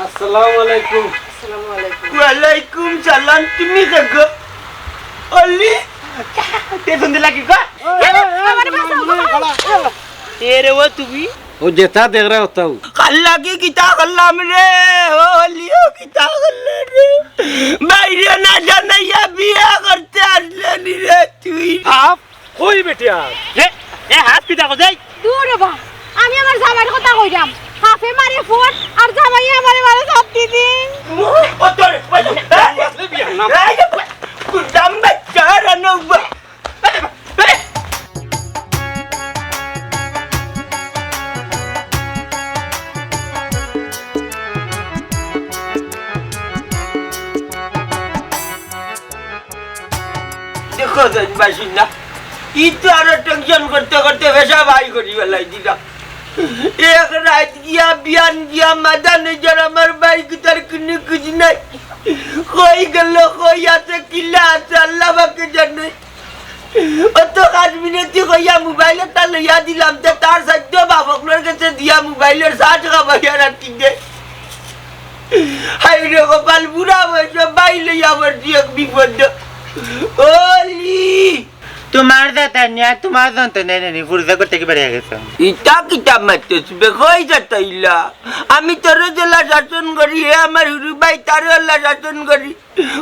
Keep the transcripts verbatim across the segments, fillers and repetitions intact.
আসসালামু আলাইকুম। আসসালামু আলাইকুম। ওয়ালাইকুম সালাম, তুমি দেখো। অলি, পেছন দিলা কি কর? আমারে বাঁচাও, বাঁচাও। এ রে ও তুমি? ও যেতা দেখরা ওতাউ। কার লাগি কিতা করলাম রে? ও অলি ও কিতা করলে রে? বাইরে না জানাইয়া বিয়া করতে আসলে নি রে তুই? আপ, ওই বেটিয়া। এ, এ হাত কিতা কো যাই? দূর রে বা, আমি আমার জামাইর কথা কইরাম। হাফে মারে ফোন আর জামাইয়ে আমারে মারে ছাত্তি দি। ও তোর, এই, এই, এই, কুদাম বাচ্চা রানো বা। দেখো, বাসিন্দা, ই তো আরো টেনশন করতে করতে বেশা বাই করি বেলাই দিলাম। এক রাইত গিয়া, বিয়ান গিয়া, মাদান অইযার আমার বাই কিতার কুনু খুজ নাই। কই গেল, কই আছে, কিলা আছে, আল্লাহ পাকে জানে। অত কাজ মিনতি কইয়া মোবাইল একটা লইয়া দিলাম, তে তার সাধ্য বাপকর গেছে দিয়া মোবাইলর চার্জ খাবাইয়া রাখি দে। হায় রে কপাল, বুড়া বয়সে বাই লইয়া আমার যে এক বিপদ। অলি। তোমার দাতা নিয়া তোমার যন্ত্রণা নেনি, ফুরুজা করতে কি বাড়িয়া গেছো? ইটা কিতা মাতছস বে, কই যাতাইলা? আমি তোরে যেলা শাসন করি, হে আমার হুরু ভাই, তারে অলা শাসন করি।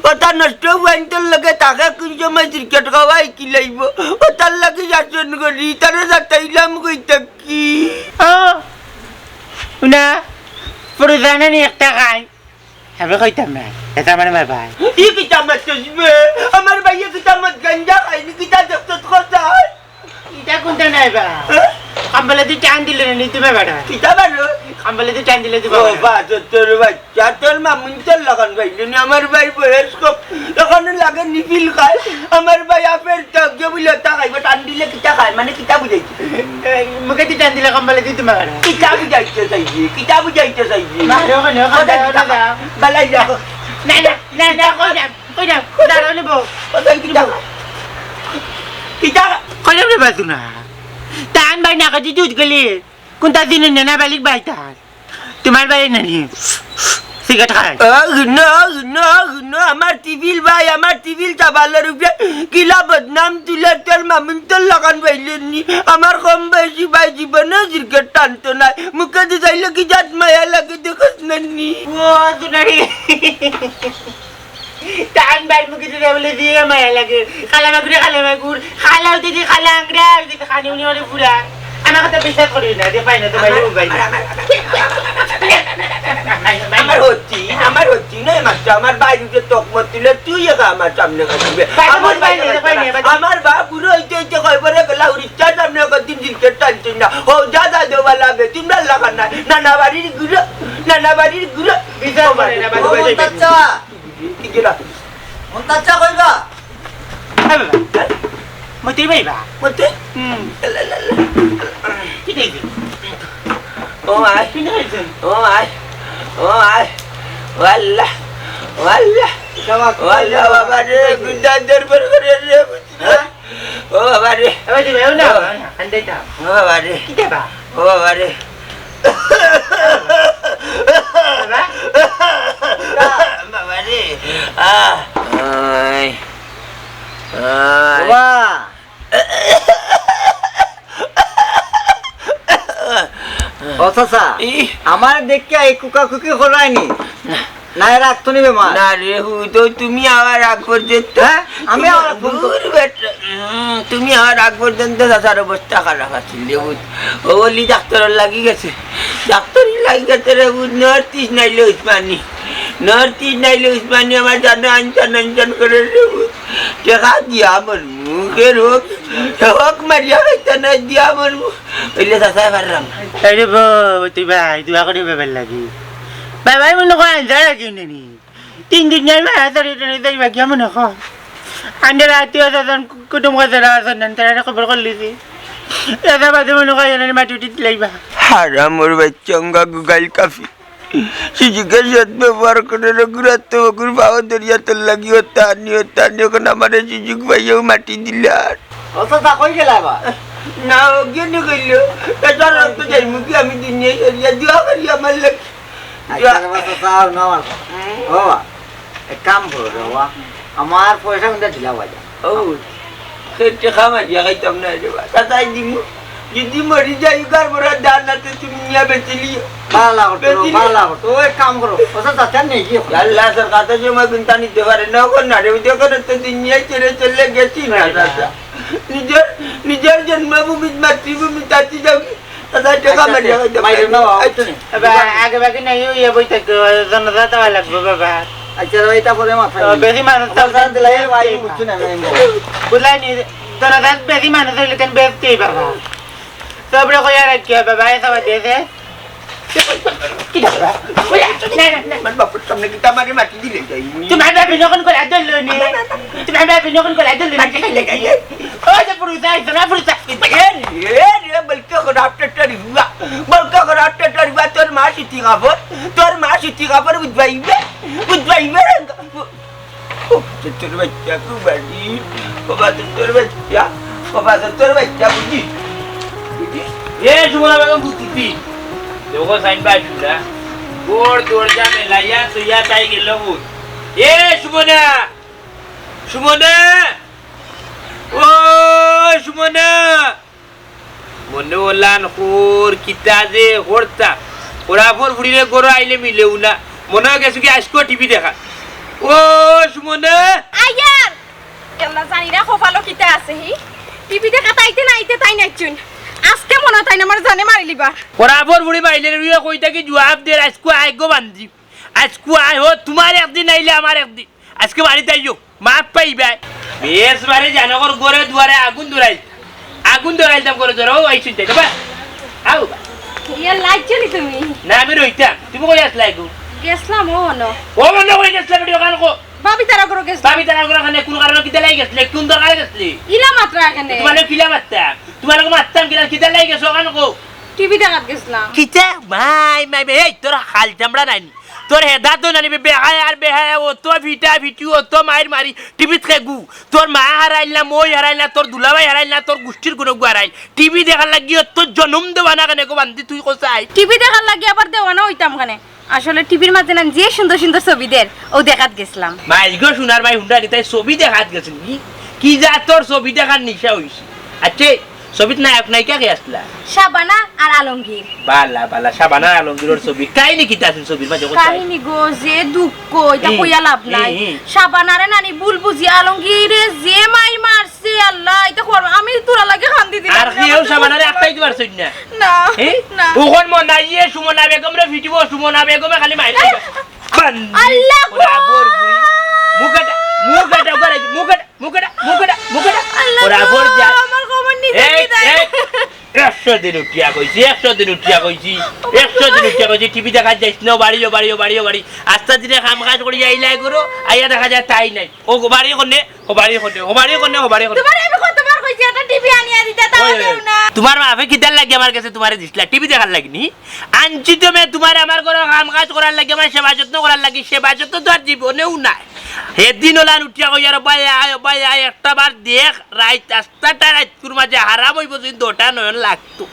ওটা নষ্ট ওয়াইনটার লগে তাকে কোন সময় ক্রিকেট খাওয়াই কি লইব? ওটার লাগি শাসন করি, তারে যাতাইলাম কই থাকি। ও, না, ফুরুজা নেনি একটা খাই। আমি কইতাম না, এটা আমার, আমার ভাই। ই কিতা মাতছস বে? আমার ভাইয়ে কিতা মদ গাঞ্জা খায়নি, কিতা দেখছস কোথায়? ইটা কোনটা নাই বা? হ্যাঁ? কাম্বলে দি টান দিলে নি তুমি বেটা। কিতা বারো? কাম্বলে দি টান দিলে তুমি ও বেটা। বা, তোর, তোর বাচ্চা, তোর মামুন তোর লাখান ভাই, নি আমার ভাই বয়স কম, এখন লাগে নিপিল খায়। আমার ভাই আপের তো গিয়ে বুলে তা খাইব, টান দিলে কিতা খায়, মানে কিতা বুঝাইছি? এই, মুখে দি টান দিলে কাম্বলে দি তুমি বেটা। কিতা বুঝাইতে চাইছি? কিতা বুঝাইতে চাইছি? মারো কেন? কথা খান্দা, কিতা? খান্দা। বালাই যা। না, না, না, না, কই যাম? কই যাম? দাঁড়াও নিব। কথা কিতা? কিতা? কই যাম রে বাসু না? তান ভাই না কাটি দুধ গলি। কোনটা দিন না না বালিক ভাই তার? তোমার ভাই নানি? সিগারেট খায়? আহ, না, না, না, আমার টিভিল ভাই, আমার টিভিল চাবালের উপরে কিলা বদনাম তুলে তোর মামুন তোর লাখান ভাইলেন নি। আমার কম বয়সী ভাই জীবনে সিগারেট টানতো না। মুখে দি যাইলে কি জাত মায়া লাগে দেখোস না নি? ও, দুনারি। টান বার মুখে দিলে বলে দিয়ে মায়া লাগে। কালা মাগুরে কালা মাগুর, কালা হইতে দিয়ে কালা আংরা, হইতে দিয়ে কানি উনি অনেক বুড়া। আমার কথা বিশ্বাস করি না, যে পাই না, তো পাই না, ও পাই না। আমার হচ্ছি, আমার হচ্ছি না, মাত্র আমার বাইরে যে তকমত তুলে তুই একা আমার সামনে কাটবে। পাই না, আমার পাই না, বাইরে পাই না, পাই না। আমার বাপ বুড়ো হইতে হইতে কয় পরে গেলা উড়িষ্যার সামনে কদিন জিনকে টানছি না। ও যা যা দেওয়ালা বে, তোমরা লাগা না। নানা বাড়ির গুলো, নানা বাড়ির গুলো। বিচার করে না, বাড়ি ও বাড়ি। মন্তাচ্চা। কি গেলা? মন্তাচ্চা কইবা? হ্যাঁ বাবা। মতি ভাই বা? মতি? হুম। লা, লা, লা। কি দেখবি? ও আয়। কি দেখবি? ও আয়। ও আয়। ও আল্লাহ। ও আল্লাহ। ও আল্লাহ বাবা রে, গুন্ডা দরবার করে রে, বুঝলি? হ্যাঁ? ও বাবা রে। এবার দিবে, ও না, ও। না, আনতে দাও। ও বাবা রে। কি দেবা? ও বাবা রে। বাবা? বাবা রে। আহ। ওই। ওই। বাবা। ও চাচা, ই। আমার দেখিয়া এই কুকাকুকি করায়নি। না। না, এরা আত্ম নিবে মা। না রে, হু, তো তুমি আবার আগ পর্যন্ত, হ্যাঁ? আমি তুমি আবার আগ পর্যন্ত। দূর বেটা, উম, তুমি আবার আগ পর্যন্ত চাচার অবস্থা খারাপ আছিল রে, বুঝ। ও বলি ডাক্তারর লাগি গেছে। ডাক্তারর লাগি গেছে রে, বুঝ, North East নাইলে উসমানী। North East নাইলে উসমানী আমার জানো আনচান আনচান করে রে, বুঝ। টেকা দিয়া মরমু, ফের হোক, হোক মারিয়া খাইতে নাই দিয়া মরমু। অইলে চাচায় পারলাম না। আরে বউ, তুই ভাই, দোয়া করি বাবার লাগি। বাবাই মনে কয় আনজার রাখি নেনি। তিন দিন নাই মারা ধরে ধরে যাইবা গিয়া মনে কয়। আন্ডার আত্মীয় স্বজন, কুটুম কাছেরা আছেন না, তারা খবর করলিছি। এটা বাদে মনে কয় এনে মাটি উঠি দিলাইবা। হারামর বাচ্চা, অঙ্গা গুগাইল কাফি। শিশুকে সৎ ব্যবহার করে রে, গুরাত্ত বকুর পাও ধরিয়া তোর লাগি হত্যা আনি, হত্যা আনি, এখন আমারে শিশুক পাইয়াও মাটি দিলার। ও চাচা, কই গেলা বা? না, ও গিয়ে নি কইল, এটা রক্ত যাই মুখে আমি দুনিয়ায় সরিয়া দোয়া করি আমার লাগি। আচ্ছা রে বাবা, চাচা, আর না আমার কথা। হুম। ও বাবা, এক কাম করো রে বাবা, আমার পয়সা কিন্তু দিলা বাবা। ও, সে টেকা মারিয়া খাইতাম না রে বাবা। চাচাই দিমু। যদি মরি যাই, ঘর বড় ধান আছে, তুমি নিয়া বেচিলিও। ভালা করছো, বেচিলিও। ভালা করছো। ও, এক কাম করো। ও চাচা, চাচা নেই কি এখন? আল্লাহ, সরকার তো জমা বিনতা নিতে পারে না, ওখান না রে, ওই দেখো না, তো দিন নিয়ে ছেড়ে চলে গেছি না, চাচা। নিজের, নিজের জন্মভূমি, মাতৃভূমি, তাতে যাবি। চাচা, টেকা আচ্ছা, মারিয়া আচ্ছা, খাইতাম মাইরে না। না, আচ্ছা। আগে ভাগে নাই, ওই বই থাকো, জানাজা দেওয়া লাগবো বাবা। আচ্ছা, ভাই, তারপরে মাথা তো বেশি মানুষ তো আমার জান দিলাই, ভাই, বুঝছো না, আমি বুঝলাই নি, জানাজা বেশি মানুষ হইলে কেন বেশি বাবা। সবরে কইয়া রাখিও বাবা, এ সবাই দেশে। কি বাবা? ওই, না, না, না। আমার বাপের সামনে কিন্তু আমারে মাটি দিলে যাই। তোমার বাপে যখন করে আদর লই নি। তোমার বাপে যখন করে আদর লই নি। মাটি খাইলে যাই। ও যে পুরুষ আইছে না, পুরুষ আইছে। এ রে, এ রে, বলকে খরাব টেটারি হুয়া। বলকে খরাব টেটারি হুয়া, তোর মা সিটি কাপড়। তোর মা সিটি কাপড় বুঝবাইবে। বুঝবাইবে রে। ও, তোর বাচ্চা, তুই বাড়ি। বাবা, তোর বাচ্চা। বাবা, তোর বাচ্চা, বুঝি। বুঝি? এ, সুমনা বেগম, বুঝি তুই? দেখো, সাইন ভাই, শুনা। ঘর দরজা মেলাইয়া, সইয়া তাই গেল, বুঝ। এ, সুমনা! সুমনা! ও, সুমনা! মনে ওলান খোর, কিতা যে খোরতা। খোরাফর ফুড়িরে ঘরো আইলে মিলেও না। মনে হয় গেছে কি আজকেও টিভি দেখা। ও, সুমনা! আইয়ার! আল্লাহ জানি না কপালো কিতা আছে হি। টিভি দেখা তাইতে না আইতে তাই নাইছুন। আজকে মনে হয় তাই না আমার জানে মারিলিবা। খোরাফর ফুড়ি মাইলে রুইয়া কইতা কি জুয়াব দের, আজকে আইগো বান্দি। আজকে আই হো, তোমার একদিন আইলে আমার একদিন। আজকে বাড়িত আইও। মাফ পাইবায়। বেশ বারে জানকর ঘরে দুয়ারে আগুন ধরাইল। আগুন ধরাইলতাম ঘরে ধরো, ও আইসুন তাই, বাবা। আও, বাবা। ইয়া, লাইট জ্বলি তুমি? না, আমি রইতাম। তুমি কই আসলা গো? গেছলাম, ও অনো। ও অনো কই গেছলা, বেটি, ওখান কো? ভাবি তারা ঘরো গেছলাম। ভাবি তারা ঘরো ওখানে কোন কারণে কিতা লাগি গেছলে? কোন দরকারে গেছলে? ইলা মাত্রা এখানে। তোমারে কিলা মারতাম? তোমারে মারতাম কিলা, কিতা লাগি গেছো ওখান কো? টিভি দেখাত গেছলাম। কিতা? মাই, মাই, মাই, এই তোর হাল চামড়া নাই নি? তোর হেদা তো নানিবে, বেহায়া আর বেহায়া, অত ফিটা ফিটি, অত মাইর মারি, টিভিত খেগু। তোর মা হারাইল না, মই হারাইল না, তোর দুলাভাই হারাইল না, তোর গুষ্টির কুনুগু হারাইল। টিভি দেখার লাগি অত জনম দেওয়ানা কেনে গো বান্দি, তুই কছাই? টিভি দেখার লাগি আবার দেওয়ানা অইতাম কেনে? আসলে টিভির মাঝে না যে সুন্দর সুন্দর ছবি দের, ও দেখাত গেছলাম। মাই গো, সোনার মাই হুন্ডা নিতাই ছবি দেখাত গেছইন নি? কি জাতর ছবি দেখার নিশা অইছে? আচ্ছা, ছবিত নায়ক নায়িকা কে আসলা? শাবানা আর আলমগীর। বালা, বালা, শাবানা আর আলমগীরর ছবি। কাহিনী কিতা আছিল ছবির মাঝে? কাহিনী গো, যে দুঃখ, ইটা হুম, কইয়া লাভ নাই। হুম, হুম। শাবানারে নানি ভুল বুঝি আলমগীরে যে মাইর মারছে, আল্লাহ, ইটা কর-, আমি তোরা লাগে কান্দি দিলাম। আর কেউ শাবানারে আটকাইতে পারছইন না? না, এ? না। অখন মনাইয়ে সুমনা বেগমরে ফিটিবো, সুমনা বেগমে খালি মাইর খাইবা। বান্দি। আল্লাহ গো। ওরা বর বুড়ি। মুখ কাটা, মুখ কাটা, ওখানে মুখ কাটা। মুখেটা, মুখেটা, মুখেটা। আল্লাহ ওরা গো, আবার যা। আমার কোমর নিচে এই, কি দেয়? এই, একশো দিন উঠিয়া কইছি, একশো দিন উঠিয়া কইছি, একশো দিন উঠিয়া কইছি, টিভি দেখাত যাইস না, বাড়িও, বাড়িও, বাড়িও, বাড়ি। আস্তা দিনে কাম কাজ করি আইলাই করো, আইয়া দেখা যায় তাই নাই। ও গো, বাড়ি কোনে, ও বাড়ি কোনে, ও বাড়ি কোনে, ও বাড়ি কোনে। তোমারে আমি কতবার কইছি, একটা টিভি আনিয়া দিতা, তাও ওই, ওই, দেও ওই। না। তোমার বাপে কিতার লাগি আমার গেছে তোমারে দিছলা, টিভি দেখার লাগি নি? আনছি তো মে তোমারে আমার ঘরো কাম কাজ করার লাগি, আমার সেবা যত্ন করার লাগি, সেবা যত্ন তো আর জীবনেও নাই। হেদিন ওলান উঠিয়া কইয়ার, "ও ভাই আয়, ও ভাই আয়, একটা বার দেখ, রাইত আস্তাটা রাইতকুর মাঝে হারাম অইবো, যদি দটা নয়ন লাগতো।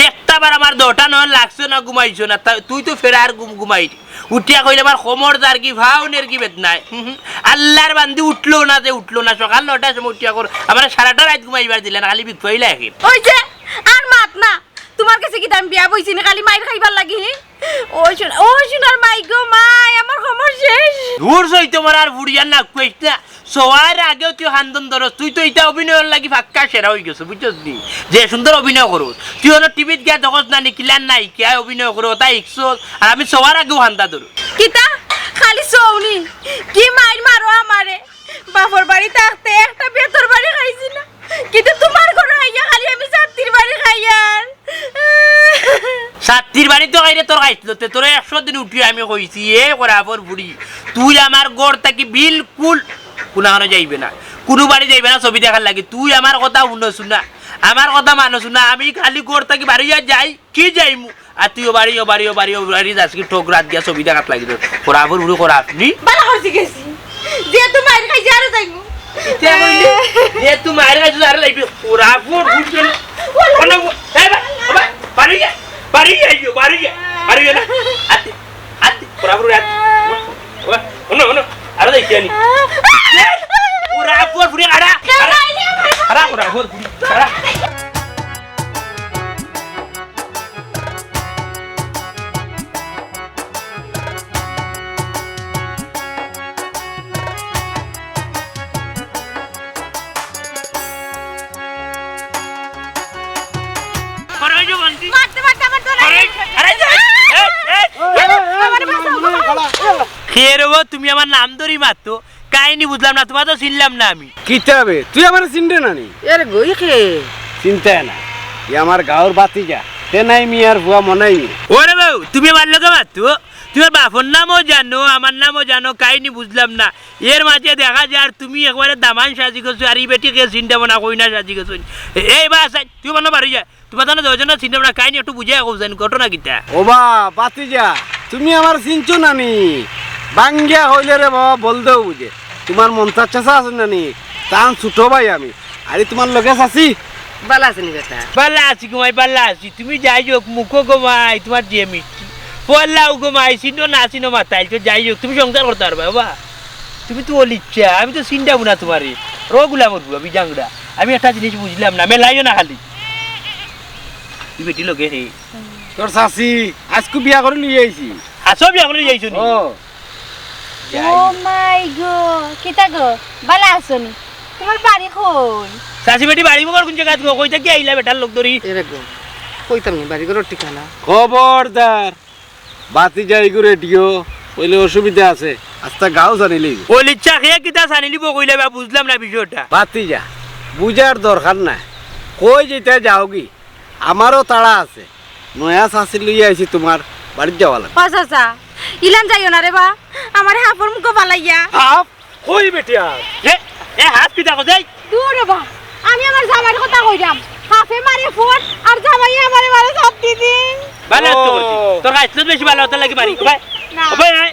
একটা বার আমার দটা নয়ন লাগছে না, ঘুমাইছো না, তা-, তুই তো ফেরার ঘুম ঘুমাইর।" উঠিয়া কইলে, "আমার কোমর যার কি, ফাও নের কি বেদনায়।" হুম, হুম। আল্লাহর বান্দি উঠলো না যে উঠলো না, সকাল নটার সময় উঠিয়া কর, আমার সারাটা রাইত ঘুমাইবার দিলে না, খালি বিকুয়াইলা এখন। ওই যে, আর মাত না, তোমার গেছে কিতা আমি বিয়া বইছি নি খালি মাইর খাইবার লাগি, হি? ও সোনা, ও সোনার মাই গো মাই, আমার কোমর শেষ। দূর সই তোমার আর বুড়িয়ার না কইস না। সবার আগেও তুই হান্দন ধরস, তুই তো ইটা অভিনয়র লাগি ফাক্কা সেরা অইগেছস, বুঝছস নি? যে সুন্দর অভিনয় করস, তুই অনো টিভিত গিয়া দেখস না নি কিলান নাই, কিয়া অভিনয় করো, তাই ইকছস, আর আমি সবার আগেও হান্দা ধরু। কিতা? খালি সৌনি, কি মাইর মারো আমারে। বাপর বাড়ি থাকতে একটা বেতর বাড়ি খাইছি না। কিন্তু তোমার ঘরো আইয়া খালি আমি ছাত্তির বাড়ি খাইয়ার। ছাত্তির বাড়ি তো খাইরে তোর খাইছিল, তে তোরে একশো দিন উঠি আমি কইছি, এ খোরাফর বুড়ি, তুই আমার ঘর থাকি বিলকুল কুনাখানো যাইবে না, কুনু বাড়ি যাইবে না ছবি দেখার লাগি। তুই আমার কথা হুনছ না, আমার কথা মানছ না, আমি খালি ঘর থাকি বারইয়া যাই। কি যাইমু? আর তুই ও বাড়ি, ও বাড়ি, ও বাড়ি, ও বাড়ি যাস কি ঠোক রাত গিয়া ছবি দেখাত লাগি তোর। খোরাফর বুড়ি খোরাফ নি? বালা করছি গেছি। যেহেতু মাইর খাইছি আরো যাইমু। ইতা কইলে, যেহেতু মাইর খাইছি আরো যাইবি। খোরাফর বুড়ি চলে। ওলা। ওলা, ওলা, এই বা-, বাবা, বাড়ি যা, বাড়ি যা, আইও, বাড়ি যা, বাড়ি যা না। আতে, আতে, ওরা পুরো রাত। ওরা, ওরা, হুনো, হুনো। আরো দেখি আনি। ওরা পুরো ফুরিয়ে আড়া, আড়া। আড়া, ওরা পুরো ফুরিয়ে আড়া। আরে, আরে, আরে, আরে, আরে, আরে, আরে, আমারে বাঁচাও, বাঁচাও। কে রে বা, তুমি আমার নাম ধরি মাতো? কাহিনী বুঝলাম না, তুমারে তো চিনলাম না আমি। কিতা বে, তুই আমারে চিনরে না নি? এরে গো, ই কে? চিনতে না, ই আমার গাঁওর ভাতিজা, তেনাই মিয়ার ফুয়া মনাই মিয়া। ওরে বউ, তুমি আমার লগে মাতো? তুমার বাপর নামও জানো, আমার নামও জানো, কাহিনী বুঝলাম না। এর মাঝে দেখা যার তুমি একবারে দামান সাজি গেছো, আর ই বেটি কে চিন্তা ভাবনা কই না সাজি গেছো। এ-, এই বা, আচ্ছা, তুই মনে বাড়ি যা। তুমার জানো দুইজনের চিন্তা ভাবনা কাহিনী একটু বুঝাইয়া কও যেন ঘটনা কিতা? ও বা, ভাতিজা, তুমি আমারে চিনছো না নি? বাঙ্গিয়া কইলে রে বাবা, বলদেও বুঝে। তুমার মন্তাজ চাচা আছইন না নি? তান ছোট ভাই আমি। আরে তুমার লগে চাচি? ভালা আছো নি বেটা? ভালা আছি গো মাই, ভালা আছি। তুমি যাই হোক, মুখো গো মাই, তুমার যে মিষ্টি। পল্লাও গো মাই, চিনো না চিনো মাতাইল তো, যাই হোক, তুমি সংসার করতায় পারবায় বাবা। তুমি তো অলিচ্ছা, আমি তো চিন্তা না তুমারে। রগুলা মরবো, আমি জাংড়া। আমি একটা জিনিস বুঝলাম না, মেলাইও না খালি। ই বেটি লগে হে। তোর চাচি, আইজকু বিয়া করি লই আইছি। আসো বিয়া করি লই আইছো নি? ও। ও মাই গো, কিতা গো? ভালা আছো নি? তুমার বাড়ি কই? চাচি বেটি বাড়ি বগর কোন জাগাত গো? কই থাকি আইলা বেটার লগ ধরি? এরে গো, কইতাম নি বাড়ি ঘরর ঠিকানা। খবরদার, ভাতিজা ইগু রেডিও, কইলে অসুবিধা আছে। আস্তা গাঁও জানিলি। অলিচ্ছা কে কিতা জানিলিবো কইলে বা বুঝলাম না বিষয়টা। ভাতিজা, বুঝার দরকার নাই। কই যেতা যাওগি? আমারও তাড়া আছে। নয়া চাচি লইয়া আইছি তুমার, বাড়িত যাওয়া লাগবো। ও চাচা, ইলান যাইও না রে বা, আমারে হাফর মুখো ফালাইয়া। হাফ? কই বেটি আর? এ, এ হাফ কিতা কও যাই? দূর রে বা, আমি আমার জামাইর কথা কইরাম। হাফে মারে ফোন আর জামাইয়ে আমারে মারে ছাত্তি দিন। ভালা তো করছি। ও। তোর খাইছলত বেশি ভালা অতার লাগি মারি। ও ভাই, না। ও ভাই, আয়।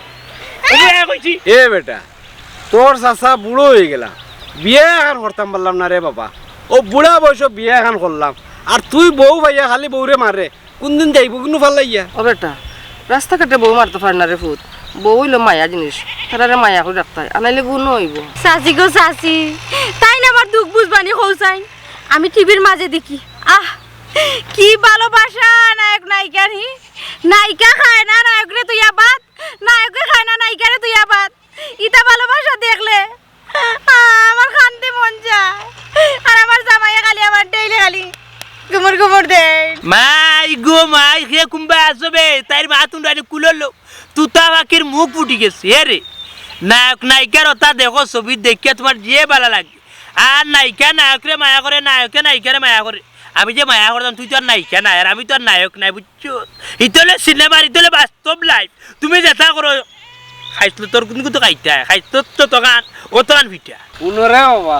ও ভাই, আয় কইছি। এ বেটা, তোর চাচা বুড়া অইগেলা, বিয়া এখান করতাম পারলাম না রে বাবা। অউ বুড়া বয়সো বিয়া এখান করলাম, আর তুই বউ পাইয়া খালি বউরে মারে, কুনদিন যাইবো কুনু ফালাইয়া? ও বেটা, রাস্তাঘাটে বউ মারতে পারে না রে ফুত, বউ অইলো মায়া জিনিস, তারারে মায়া করি রাখতায়, আনাইলে গুণ অইবো। চাচি গো চাচি, তাইন আমার দুখ বুঝবানি কও চাইন। আমি টিভির মাঝে দেখি, আহ, কি ভালোবাসা নায়ক নায়িকার, হি? নায়িকা খায় না নায়করে তুইয়া বাদ, নায়কে খায় না নায়িকারে তুইয়া বাদ। ইতা ভালোবাসা দেখলে আমার কানতে মন চায়। আর আমার জামাইয়ে খালি আমার ডেইলি খালি গুমুর গুমুর দেয়। মাই গো মাই, হে কুম্বা আসবে, তাইর মা তুন্ডানি কুললো। তুতা পাখির মুখ ফুটি গেছে, এ রে। নায়ক নায়িকার অতা দেখো, ছবি দেখিয়া তুমার যে ভালা লাগে। আর নায়িকা নায়করে মায়া করে, নায়কে নায়িকারে মায়া করে। আমি যে মায়া করতাম, তুই তো আর নায়িকা নায়, আর আমি তো আর নায়ক নায়, বুঝছো? ইতলে সিনেমার, ইতলে বাস্তব লাইফ। তুমি যেতা করো, খাইছলত তোর কুনগু তো খাইতায়, খাইছলত তো তখান, অতখান ফিটা। হুনো রে বাবা,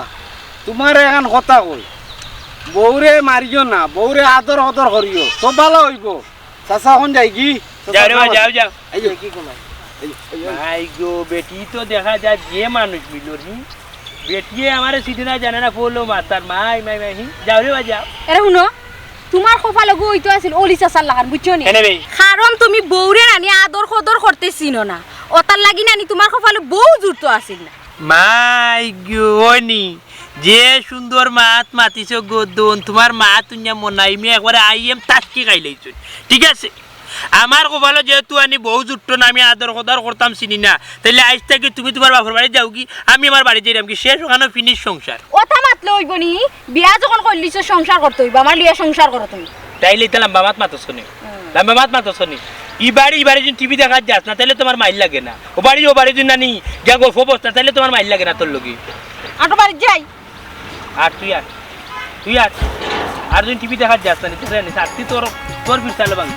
তুমারে এখান কথা কই, বউরে মারিও না, বউরে আদর কদর করিও, তো ভালা অইবো। চাচা, অখন যাইগি? যাও রে বা, যাও, যাও। আইও। আইও, আইও, আইও। মাই গো, বেটি তো দেখা যায় যে মানুষ মিলর, হি? বেটিয়ে আমারে চিনে না, জানে না, ফলো মাতার, মাই, মাই, মাই, হি? যাও রে বা, যাও। এরে হুনো, তুমার কপালো গো অইতো আছিল অলি চাচার লাখান, বুঝছো নি? কেনে বে? কারণ তুমি বউরে নানি আদর কদর করতে চিনো না, অতার লাগি নানি তুমার কপালো বউ জুটতো আছিল না। মাই গো, অনি, যে সুন্দর মাত মাতিছো গো দোন, তুমার মাত হুনিয়া মনাই মিয়া একবারে আইএম তাসকি খাইলাইছইন। ঠিক আছে? আমার কপালো যেহেতু আনি বউ জুটতো না, আমি আদর কদর করতাম চিনি না, তাইলে আইজ থাকি তুমি তুমার বাপর বাড়ি যাওগি, আমি আমার বাড়ি যাইরামগি, শেষ অখানো ফিনিশ সংসার। অতা মাতলে অইবো নি? বিয়া যখন করলিছো সংসার করতে অইবো, আমার লইয়া সংসার করো তুমি। তাইলে ইতা লাম্বা মাত মাতছ নি? হুম। লাম্বা মাত মাতছ নি? ই বাড়ি, ই বাড়ি যদি টিভি দেখাত যাস না, তাইলে তুমার মাইর লাগে না। অউ বাড়ি, অউ বাড়ি যদি নানি, গিয়া গল্প বস না, তাইলে তুমার মাইর লাগে না তোর লগে। আটো বাড়িত যাই। আর তুই আর, তুই আর, আর যদি টিভি দেখাত যাস না, তুই জানিস, আর তুই তোর, তোর ফিরতালো ভাঙি।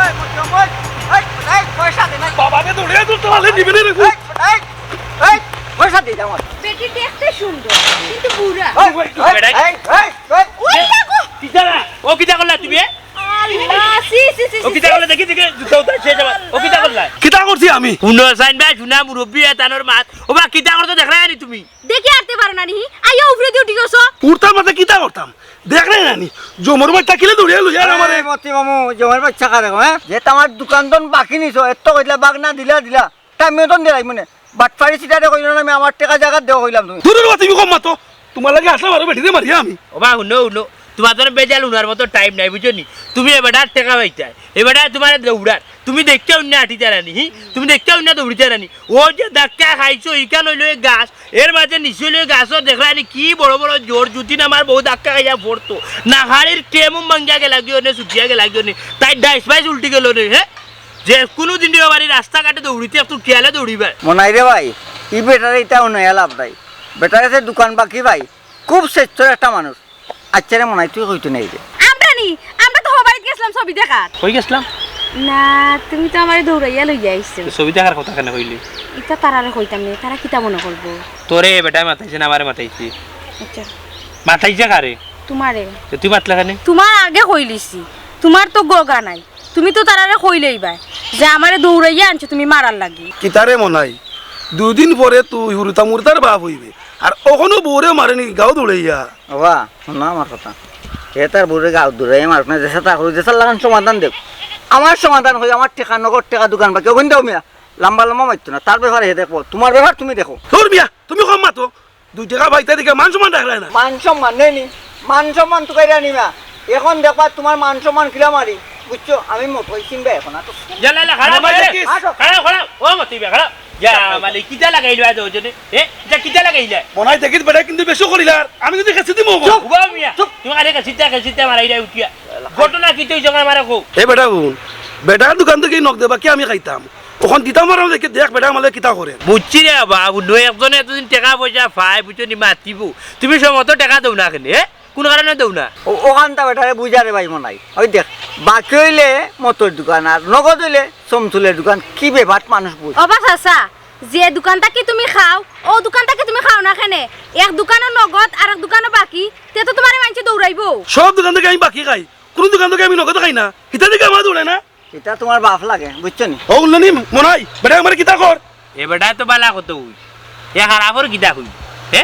এই, মজুমল, এই, এই, পয়সা দে না। বাবা রে, দৌড়ে দৌড় তো ভালো নিবে রে। এই, এই, এই, পয়সা দে আমার। বেটি দেখতে সুন্দর, কিন্তু বুড়া। এই, এই, বেটা। এই, এই, এই। ওই দেখো। কিতা রে? ও কিতা করলা তুমি, এ? আল্লাহ, ছি, ছি, ছি, ও ছি, কিতা ছি। করলা? দেখি, দেখি, জুতা উতা শেষ আবার। ও কিতা করলা? কিতা করছি আমি? হুনো, সাইন ভাই, হুনা মুরব্বি, এ তানর মাত। ও বা, কিতা করছো দেখরায় নি তুমি? দেখি আরতে পারো না নি? আইও উপরেদি উঠি গেছো। উঠতাম না তে কিতা করতাম? দেখরে নানি, জমর বাচ্চা কিলা দৌড়িয়া লইয়া আর আমারে। এ, মতি মামু, জমর বাচ্চা কারে কয়, হ্যাঁ? যে তো আমার দোকান দন বাকি নিছো, এত কইলা বাগ না দিলা, দিলা। তা আমিও তো দিলাই মনে। বাটপারি সিটারে কইলো না, আমি আমার টেকা জাগাত দেও কইলাম তুমি। দূর হ বা, তুমি কম মাতো। তুমার লাগি আসলাম আরো বেটিরে মারিয়া আমি। ও বা, হুনো, হুনো। তুমার তো বেজাল হুনার মতো টাইম নাই, বুঝছো নি? তুমি এ বেটার টেকা পাইতায়। এ বেটায় তুমারে দৌড়ার। তুমি দেখিয়া অইন্য আটিতায় নানি, হি? তুমি দেখিয়া অইন্য দৌড়িতায় নানি। ও যে ধাক্কা খাইছো, ইখান অইলো এই গাছ। এর মাঝে নিচে অইলো এই গাছও দেখলায় নি, কি বড় বড় জোর, যুদি না আমার বউ ধাক্কা খাইয়া পড়তো। না হাড়ির টেমুম ভাঙ্গিয়া গেলাগি অনে, ছুটিয়া গেলাগি অনে। তাই ডাইস বাইস উল্টি গেলো নে, হে? যে কুনু দিন দিও বাড়ি রাস্তাঘাটে দৌড়িতে একটু খেয়ালে দৌড়িবায়। মনাই রে ভাই, ই বেটারে ইতা হুনাইয়া লাভ নাই। বেটার গেছে দোকান বাকি ভাই, খুব শ্রেষ্ঠ একটা মানুষ। আচ্ছা রে মনাই, তুই কইতে নাই রে। আমরা নি, আমরা তো হবাইত গেছিলাম ছবি দেখাত। কই গেছিলাম? না, তুমি তো আমারে দৌড়াইয়া লইয়া আইছো। তো ছবি দেখার কথা কেনে কইলি? ইতা তারারে কইতাম নি, তারা কিতা মনে করবো? তোরে এ বেটায় মাতাইছে না আমারে মাতাইছে? আচ্ছা। মাতাইছে কারে? তুমারে। তো তুই মাতলা কেনে? তুমার আগে কইলিছি, তুমার তো গগা নাই। তুমি তো তারারে কইলেই বায় যে আমারে দৌড়াইয়া আনছো তুমি মারার লাগি। কিতারে মনাই, দুদিন পরে তুই হুরুতা মুরতার বাপ অইবে, আর অখনো বউরে মারে নি গাউ দৌড়াইয়া। ওবা, হুনো আমার কথা। হে তার বউরে গাউ দৌড়াইয়া মারুক না, যেছা তা করুক, যেছার লাখান সমাধান দেউক। আমার সমাধান কই, আমার টেকা, নগদ টেকা, দোকান বাকি, অখান দেও মিয়া। লাম্বা লাম্বা মাতিও না, তার ব্যাপার হে দেখবো, তুমার ব্যাপার তুমি দেখো। দূর মিয়া, তুমি কম মাতো। দুই টেকা পাইতা দেখিয়া মান সম্মান রাখরায় না। মান সম্মান নেই নি? মান সম্মান তুকাইরা নিবা। অখন দেখবা তুমার মান সম্মান কিলা মারি, বুঝছো? আমি মতই চিনবা অখন, আটো। যা, লা, লা, খাড়া, আরে, খাড়া, দেখিস। আটো। খাড়া, খাড়া, ও মতি বে, খাড়া। যা, মালিক, কিতা লাগাইলো আজ ওজনে? এ, যা, কিতা লাগাইলা? মনাই দেখিস বেটা কিন্তু বেশি করিলার, আমি কিন্তু খেছি দিমু। চুপ। উবা মিয়া, চুপ। তুমি আরে খেছিতা, খেছিতা মারাইলা উঠিয়া। ঘটনা কিতা অইছে আমারে কও। এ বেটা হুন, বেটার দোকান থাকি নগদ বাকি আমি খাইতাম। অখন দিতাম পারলাম দেখি, দেখ বেটা আমারে কিতা করে। বুঝছি রে বাবা, হুনো একজনে এতদিন টেকা পয়সা পায়, বুঝছো নি, মাতিবো। তুমি সময় মতো টেকা দেও না কেনে, এ? কুনু কারণে দেও না? ও, অখানতা বেটারে বুঝা রে ভাই মনাই। ওই দেখ, বাকি অইলে মতর দোকান আর নগদ অইলে সমতুলের দোকান। কি ব্যাপার মানুষ বুঝ। ওবা চাচা, যে দোকান থাকি তুমি খাও, অউ দোকান থাকি তুমি খাও না কেনে? এক দোকানো নগদ আর এক দোকানো বাকি, তে তো তুমারে মাইনষে দৌড়াইবো। সব দোকান থাকি আমি বাকি খাই, কুনু দোকান থাকি আমি নগদ খাই না। হিতা দেখি আমারে দৌড়ায় না। ইতা তুমার বাপ লাগে, বুঝছো নি? ও উল্লনি মনাই, বেটা আমারে কিতা কর? এ বেটায় তো বালা কথা কই, এ খারাপর কিতা কই? হে?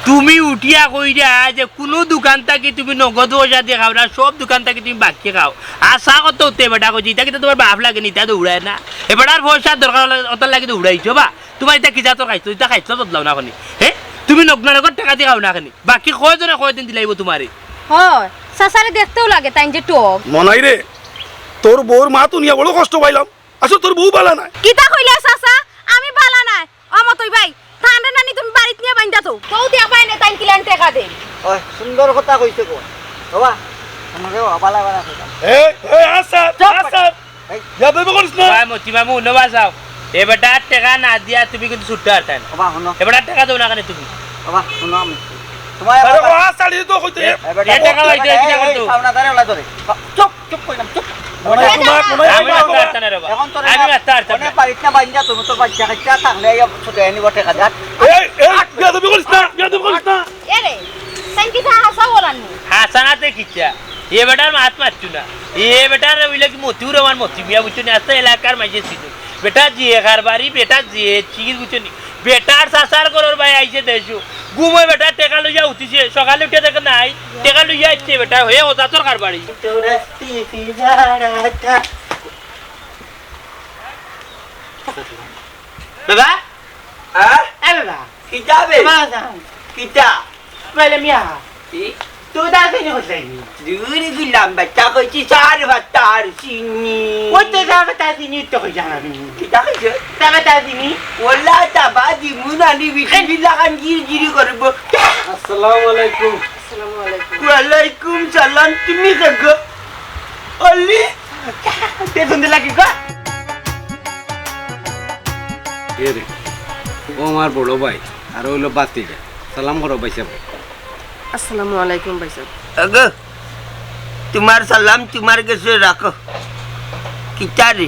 তুমি উঠিয়া কইরা যে কুনু দোকান থাকি তুমি নগদ পয়সা দি খাও না, সব দোকান থাকি তুমি বাকি খাও। আর চা কত উঠতে বেটা কইছে, ইতা কিতা তুমার বাপ লাগে নি, ইতা দৌড়ায় না। এ বেটার পয়সার দরকার অইলে অতার লাগি দৌড়াইছো বা? তুমার ইতা কি জাতর খাইছো, ইতা খাইছো বদলাও না খনি। হে? তুমি নগদ নগদ টেকা দি খাও না খনি। বাকি কয়জনে কয়দিন দিলাইবো তুমারে? হয়, চাচারে দেখতেও লাগে, তাইন যে টক। মনাই রে, তোর বউর মাত হুনিয়া বড় কষ্ট পাইলাম। আসলে তোর বউ বালা নায়। কিতা কইলা চাচা? আমি বালা নায়? ও মতই ভাই, তানরে নানি তুমি বাড়িত নিয়া বাইন্ধা থও। তো দেখবায় নে তাইন কিলান টেকা দেইন। ওই, সুন্দর কথা কইছে গো। বাবা, আমারে বাবা বালা বালা কইতা। এই, এই, আসাদ, চুপ। আসাদ। এই। বেয়াদবি করিস না। ভাই, মতি মামু, হুনো বা চাও। এ বেটার টেকা না দিয়া তুমি কিন্তু ছুটতে পারতায় না। বাবা, হুনো। এ বেটার টেকা দেও না কেনে তুমি? বাবা, হুনো আমি। তুমার আরে, বাবা, ও, আ, ছাড়ি তো কইতে। এ, এ বেটা, এ টেকা এই, পাইতে, এই, কিতা এই, করতো? এই, পাওনা দাঁড়াও, না ধরে। চুপ, চুপ কইলাম, চুপ। মনাই, আমি তোমার, মনাই, আমি তোমার। মারতে পারতাম না রে বাবা। অখন তোরে আমি না, মারতে পারতাম অনে না। বাড়িত না বাইন্ধা, তুমি তোর বাচ্চা কাচ্চা থাকলে ইয়া ছুটে আনি বটে কাজে। এই, এই, বেয়াদবি করিস না, বেয়াদবি করিস না। এ রে, তাইন কিতা হাছা বলার নি? হাছা নাতে কিতা? এ বেটার মাত মাতছু না। এ বেটার অইলা কি মতিউর রহমান মতি মিয়া, বুঝছো নি? আস্তা এলাকার মাঝে ছিল। বেটা যে কারবারি, বেটা যে চিজ, বুঝছো নি? বেটার চাচার ঘরর ভাই আইছে দেশো। ঘুমো বেটা টেকা লইয়া উঠিছে। সকালে উঠিয়া দেখে নাই। টেকা লইয়া আইছে বেটা। হে ও জাতর কারবারি। বাবা? হ্যাঁ? এ বাবা। কিতা বে? বাবা, যাও। কিতা? বাইলে মিয়া। কি? তো দা চিনি কইলাই নি? দূরে গেলাম, বাচ্চা কইছি, সার ভাতার চিনি। ওই তো দা ভাতার চিনি তো কইলাম আমি। কিতা কইছে? দা ভাতার চিনি। ওলা দা বাদি মুনানি বিসমিল্লাহ খান গিরি গিরি করব। আসসালামু আলাইকুম। আসসালামু আলাইকুম। ওয়ালাইকুম সালাম, তুমি কে গো? অলি? পেছন দিলা কি গো? এ রে, ও আমার বড় ভাই, আর অইলো ভাতিজা। সালাম করো ভাইসাব। আসসালামু আলাইকুম ভাইসাব। ওগো, তুমার সালাম তুমার গেছে রাখো। কিতা রে?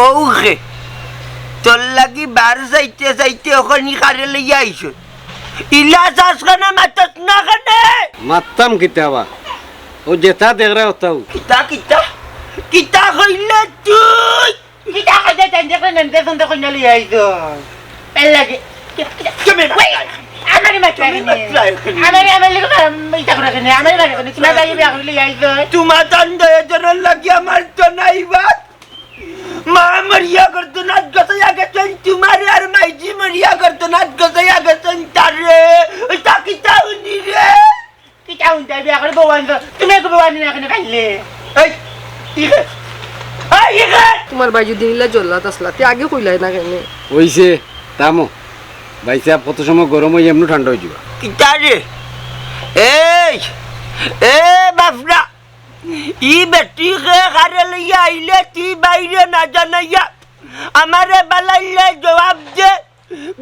ও খে, তোর লাগি বার চাইতে চাইতে অখনি কারে লইয়া আইছো। ইলা চাস কেনে, মাতস না কেনে? মাততাম কিতা বা? ও যেতা দেখরে অতাউ। কিতা, কিতা? কিতা কইলে তুই? কিতা কইতে চাইন দেখরে নেন, দেখুন দেখুন না লইয়া আইছো। এর লাগি। তুমি ওই, আমি আরে মাতলা কেনে? মাতলা কেনে? আমারে, আমার লগে মারাম-, ইটা করো কেনে? আমারে মারো কেনে? তুমার ভাইয়ে বিয়া করিয়া লইয়া আইছে। তুমার তান দয়া জনর লাগি আমার তো নাই বাপ। মা মরিয়া গর্দনাত গছাইয়া গেছইন তুমারে, আর মাইজি মরিয়া গর্দনাত গছাইয়া গেছইন তারে। ওই তা কিতা হুনি রে? কিতা হুনতায়, বিয়া করি বউ আনছো? তুমি একটু বউ আনি না কেনে কাইলে? এই, ইগে। এই, ইগে। তুমার ভাই যদি নিলা জল্লাত আসলা, তে আগে কইলাই না কেনে? অইছে, থামো। ভাইসাব, কত সময় গরম অই এমনে ঠান্ডা অই যিবা। কিতা রে? এই, এ বাফরা, ই বেটিরে কারে লইয়া আইলে তুই বাইরে না জানাইয়া আমারে বালাইলে জবাব দে।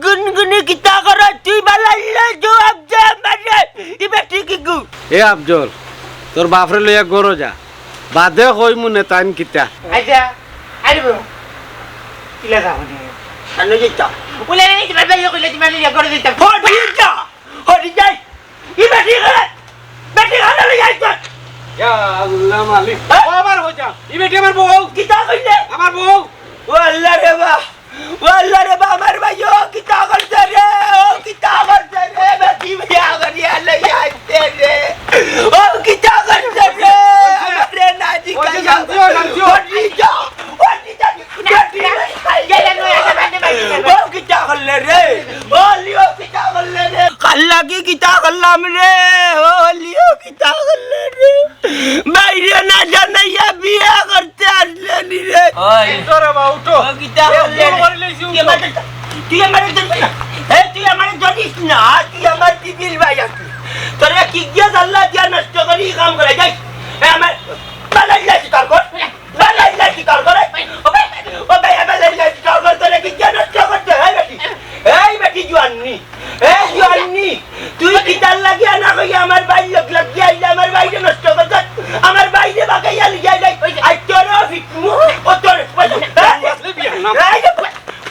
গুনগুনি কিতা করো তুই বালাইলে জবাব দে আমারে। ই বেটি কিগু? এ আফজল, তোর বাফরে লইয়া ঘরো যা, বাদে কইমু নে তাইন কিতা। আচ্ছা, আরে বউ, ইলা যাও নে। আনো যেতা। বলে, এই তুমার ভাইয়ে কইলে তুমার লইয়া ঘরো যাইতাম। হরি যা, হরি যাই। ই বেটি কারে, বেটি কারে লইয়া আইছ? ইয়া আল্লাহ মালিক। হ্যাঁ? ও আমার হইতা। ই বেটি আমার বউ। কিতা কইলে? আমার বউ। ও আল্লাহ রে বা। ও আল্লাহ রে বা, আমার ভাইও কিতা করছে রে? ও কিতা করছে রে? বেটি বিয়া করিয়া লইয়া আইছে রে। ও কিতা করছে রে? আমারে না জিগাইয়া। ও কিতা করলে রে? ও লিও কিতা করলে রে? কার লাগি কিতা করলাম রে? ও লিও কিতা করলে রে? বাইরে না জানাইয়া বিয়া করতে আসলে নি রে? ওই। উঠো রে বা, উঠো। ও কিতা করলে রে? তুই আমারে, তুই আমারে ধরিস না। এ, তুই আমারে ধরিস না। তুই আমার বিবির ভাই আছিস। তোরে কি গিয়া জাল্লা দিয়া নষ্ট করি ই কাম করে যাই। এ, আমার বালাই যাই তোর কর। বালাই যাই কি তোর ঘরে? ও ভাই, ও ভাই, বালাই যাই কি তোর ঘরে? তোরে কি জ্ঞান নষ্ট করতে হয় বেটি? এই বেটি জুয়ান্নি, এই জুয়ান্নি, তুই কিতার লাগিয়া না কইয়া আমার ভাইর লগ লাগিয়া আইলে আমার ভাইরে নষ্ট করতে, আমার ভাইরে বাগাইয়া লিয়া যাই। আই তোরে ফিকমু, ও তোরে, এই যে,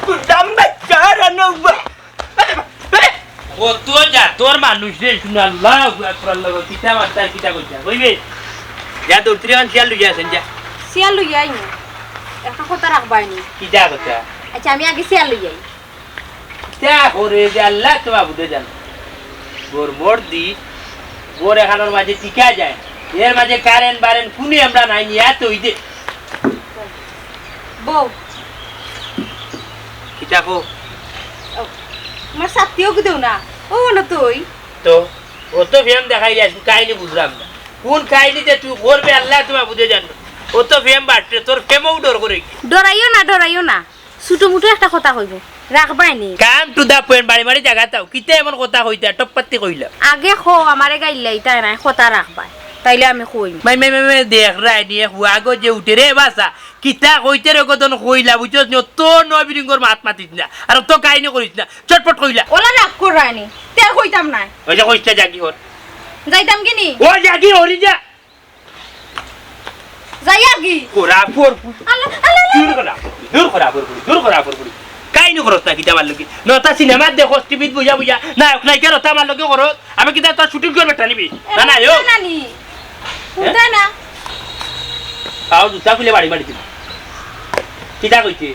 কুদাম বাচ্চা হারানো বা। কত জাতর মানুষ রে, শুনো, আল্লাহু আকবার, আল্লাহু আকবার, কিতা মাততা, কিতা কইতা, কইবে? যা দৌড়ি আন, শিয়াল লইয়া আছেন, যা। শিয়াল লইয়া আইনি, একটা কথা রাখবায়নি। কিতা কথা? আচ্ছা, আমি আগে শিয়াল লইয়া আই। কিতা করে যে আল্লাহ তো মাবুদে জানো। গরমর দি, গর এখানোর মাঝে টিকা যায়, এর মাঝে কারেন্ট বারেন্ট কুনি আমরা নাই, নিয়া তো অই দে। বউ। কিতা কও? ও, আমার সাথীও কি দেও না? ও না তুই। তো, ও তো ফেম দেখাই দিস, কাহিনী বুঝলাম না। কোন কাহিনী যে তুই করবে, আল্লাহ তো মাবুদে জানো। ও তো ফেম বাটে, তোর ফেমও ডর করে কি? ডরাইও না, ডরাইও না। ছোট মুটো একটা কথা কইবো, রাখবায়নি। Come to the point, বাড়ি বাড়ি জাগা তাও। কিতা এমন কথা কইতা, টপপাত্তি কইলা। আগে কও, আমারে গাইল্লাইতায় নায়, কথা রাখবায়। তাইলে আমি কইমু। মাই, মাই, মাই, মাই, দেখ রায় নিয়ে হুয়া গো যে উঠে রে বাসা। কিতা কইতে রে কতন কইলা, বুঝছস নি? অত নয় বিরিঙ্গর মাত মাতিস না। আর অত কাহিনী করিস না। চটপট কইলা। ওলা রাগ কর রায়নি। তে আর কইতাম নায়। ওই যে কইস না, যাগি হর। যাইতাম কি নি? ও যাগি হরি যা। যাই আর কি? করা ফোর ফুল। আল্লাহ, আল্লাহ, আল্লাহ। দূর করা, দূর করা ফোর ফুল, দূর করা ফোর ফুল। কাহিনী করস না কিতা আমার লগে? নটা সিনেমা দেখস, টিভিত বইয়া বইয়া, নায়ক নায়িকার অতা আমার লগে করস। আমি কিতা তোর শুটিং করবে টানিবি? না, না, এ, ও। না, নি। হ্যাঁ? হুনতায় না। তাও জুতা খুলে বাড়ি মারি দিবি। কিতা কইতে?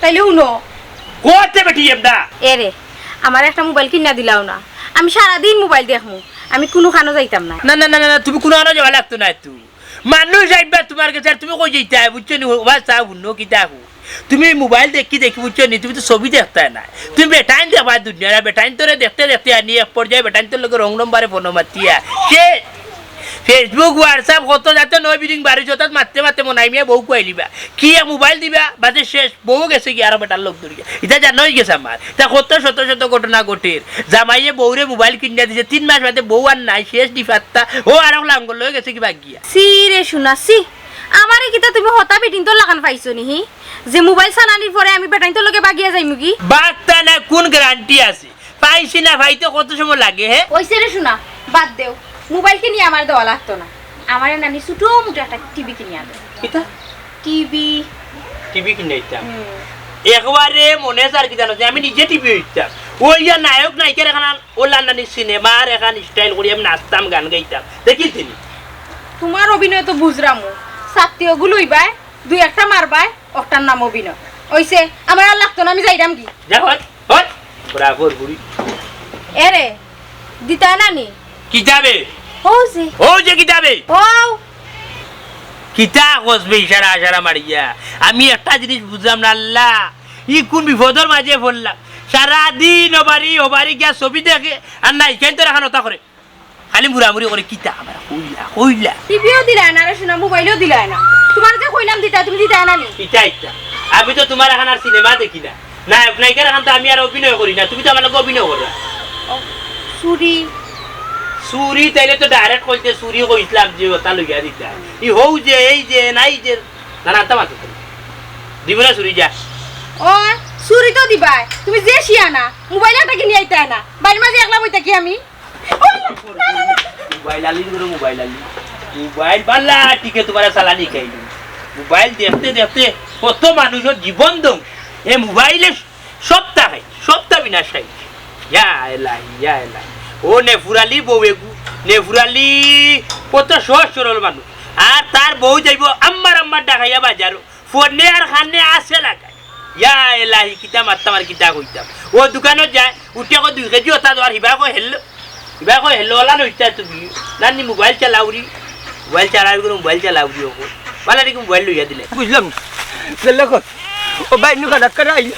তাইলে হুনো। করতে বেটি এমদা। এ রে, আমার একটা মোবাইল কিনা দিলাও না। আমি সারাদিন মোবাইল দেখমু, আমি কুনুখানো যাইতাম না। না, না, না, না, না, তুমি কুনুখানো যাওয়া লাগতো না তো। মানুষ আইবা তুমার গেছে, আর তুমি কই যাইতায়, বুঝছো নি? ওবা চা হুনো, কিতা কও? তুমি মোবাইল দেখি দেখি, বুঝছো নি? তুমি তো ছবি দেখতায় না। তুমি বেটাইন দেখবায় দুনিয়ার, আর বেটাইন তোরে দেখতে দেখতে আনি এক পর্যায়ে বেটাইন তোর লগে রং নম্বরে ফোন মাতিয়া। সে Facebook, WhatsApp কত জাতে নয় বিরিং বারোইছে, অতাত মাততে মাততে মনাই মিয়া বউ খুয়াইলিবা। কি এক মোবাইল দিবা, বাদে শেষ। বউ গেছে কি আরো বেটার লগ ধরিয়া। ইতা জানা অইগেছে আমার। ইতা কত শত শত ঘটনা ঘটের। জামাইয়ে বউরে মোবাইল কিনিয়া দিছে, তিন মাস বাদে বউ আর নাই, শেষ দি ফাত্তা। ও আরো লাঙ্গল লই গেছে কি বাগিয়া। ছি রে শুনা, ছি। আমারে কিতা তুমি হতা বেটিন্তর লাখান পাইছো নি, হি? যে মোবাইল চালানির পরে আমি বেটাইন্তর লগে বাগিয়া যাইমুগি? বাগতা না, কোন গ্যারান্টি আছে? পাইছি না পাইতে কত সময় লাগে, হে? অইছে রে শুনা, বাদ দেও। মোবাইল কিনিয়া আমারে দেওয়া লাগতো না। আমারে নানি ছোট মুটো একটা টিভি কিনিয়া দেও। কিতা? টিভি। টিভি কিনিয়া দিতাম। হুম। একবারে মনে চার কি জানো, যে আমি নিজে টিভি অইতাম। অইয়া নায়ক নায়িকার এখান, অলা নানি সিনেমার এখান স্টাইল করি আমি নাচতাম, গান গাইতাম। দেখিস দিনি? তুমার অভিনয় তো বুঝরামু। ছাত্তি অগুলো অইবায়, দুই একটা মারবায়, অকটার নাম অভিনয়। অইছে, আমার আর লাগতো না, আমি যাইরাম কি? যা, হট, হট, বরাবর বুড়ি। এরে, দিতায় না নি? কিতাবে? ও যে। ও যে কিতাবে? ও। কিতা কসবে ইশারা আশারা মারিয়া? আমি একটা জিনিস বুঝলাম না, আল্লাহ, ই কোন বিপদর মাঝে পড়লাম? সারাদিন ওবাড়ি, ওবাড়ি গিয়া ছবি দেখে, আর না, ইখান তো রাখান ওটা করে। খালি মুড়ামুড়ি করে কিতা আবার কইলা, কইলা। টিভিও দিলায় না রে সোনা, মোবাইলও দিলায় না। তুমারে যে কইলাম দিতায়, তুমি দিতায় না নি? ইতা, ইতা। আমি তো তুমার এখান আর সিনেমা দেখি না। নায়ক নায়িকার এখান তো আমি আর অভিনয় করি না। তুমি তো আমার লগে অভিনয় কররা। ও, চুরি। চুরি তাইলে তো direct কইতে চুরি কইছলাম যে ওটা লইয়া দিতা। ই হউ যে, এই যে, নাই যে, না, না, আনতা মাতো তুমি। দিব না চুরি যা। ও, চুরি তো দিবায়। তুমি যে শিয়ানা, মোবাইল একটা কিনি আইতায় না। বাড়ির মাঝে একলা বই থাকি আমি। মোবাইল আলি করে মোবাইল আলি। মোবাইল বালা টিকে তুমারে চালানি খাইলি। মোবাইল দেখতে দেখতে কত মানুষর জীবন ধ্বংস। এ মোবাইলে সবটা খাই, সবটা বিনাশ খাই। ইয়া এলাহি, ইয়া এলাহি। ও নেফুরালি বউ এগু, নেফুরালি কত সহজ সরল মানুষ। আর তার বউ যাইবো আম্মার আম্মার ডাকাইয়া বাজারো। ফোনে আর খানে আছে লাগায়। ইয়া এলাহি, কিতা মারতাম আর কিতা কইতাম। ও দোকানো যায়, উঠে কয় দুই কেজি ওটা দেওয়ার, হিবা কয় হেল্লো। হিবা কয় হেল্লো, ওলা নইতা তুমি। নানি মোবাইল চালাউরি, মোবাইল চালাউরি করে মোবাইল চালাউরি ওকে। বালা দেখি মোবাইল লইয়া দিলে। বুঝলাম না। গেল কই? ও ভাই, নুকা ডাক্তার আইল।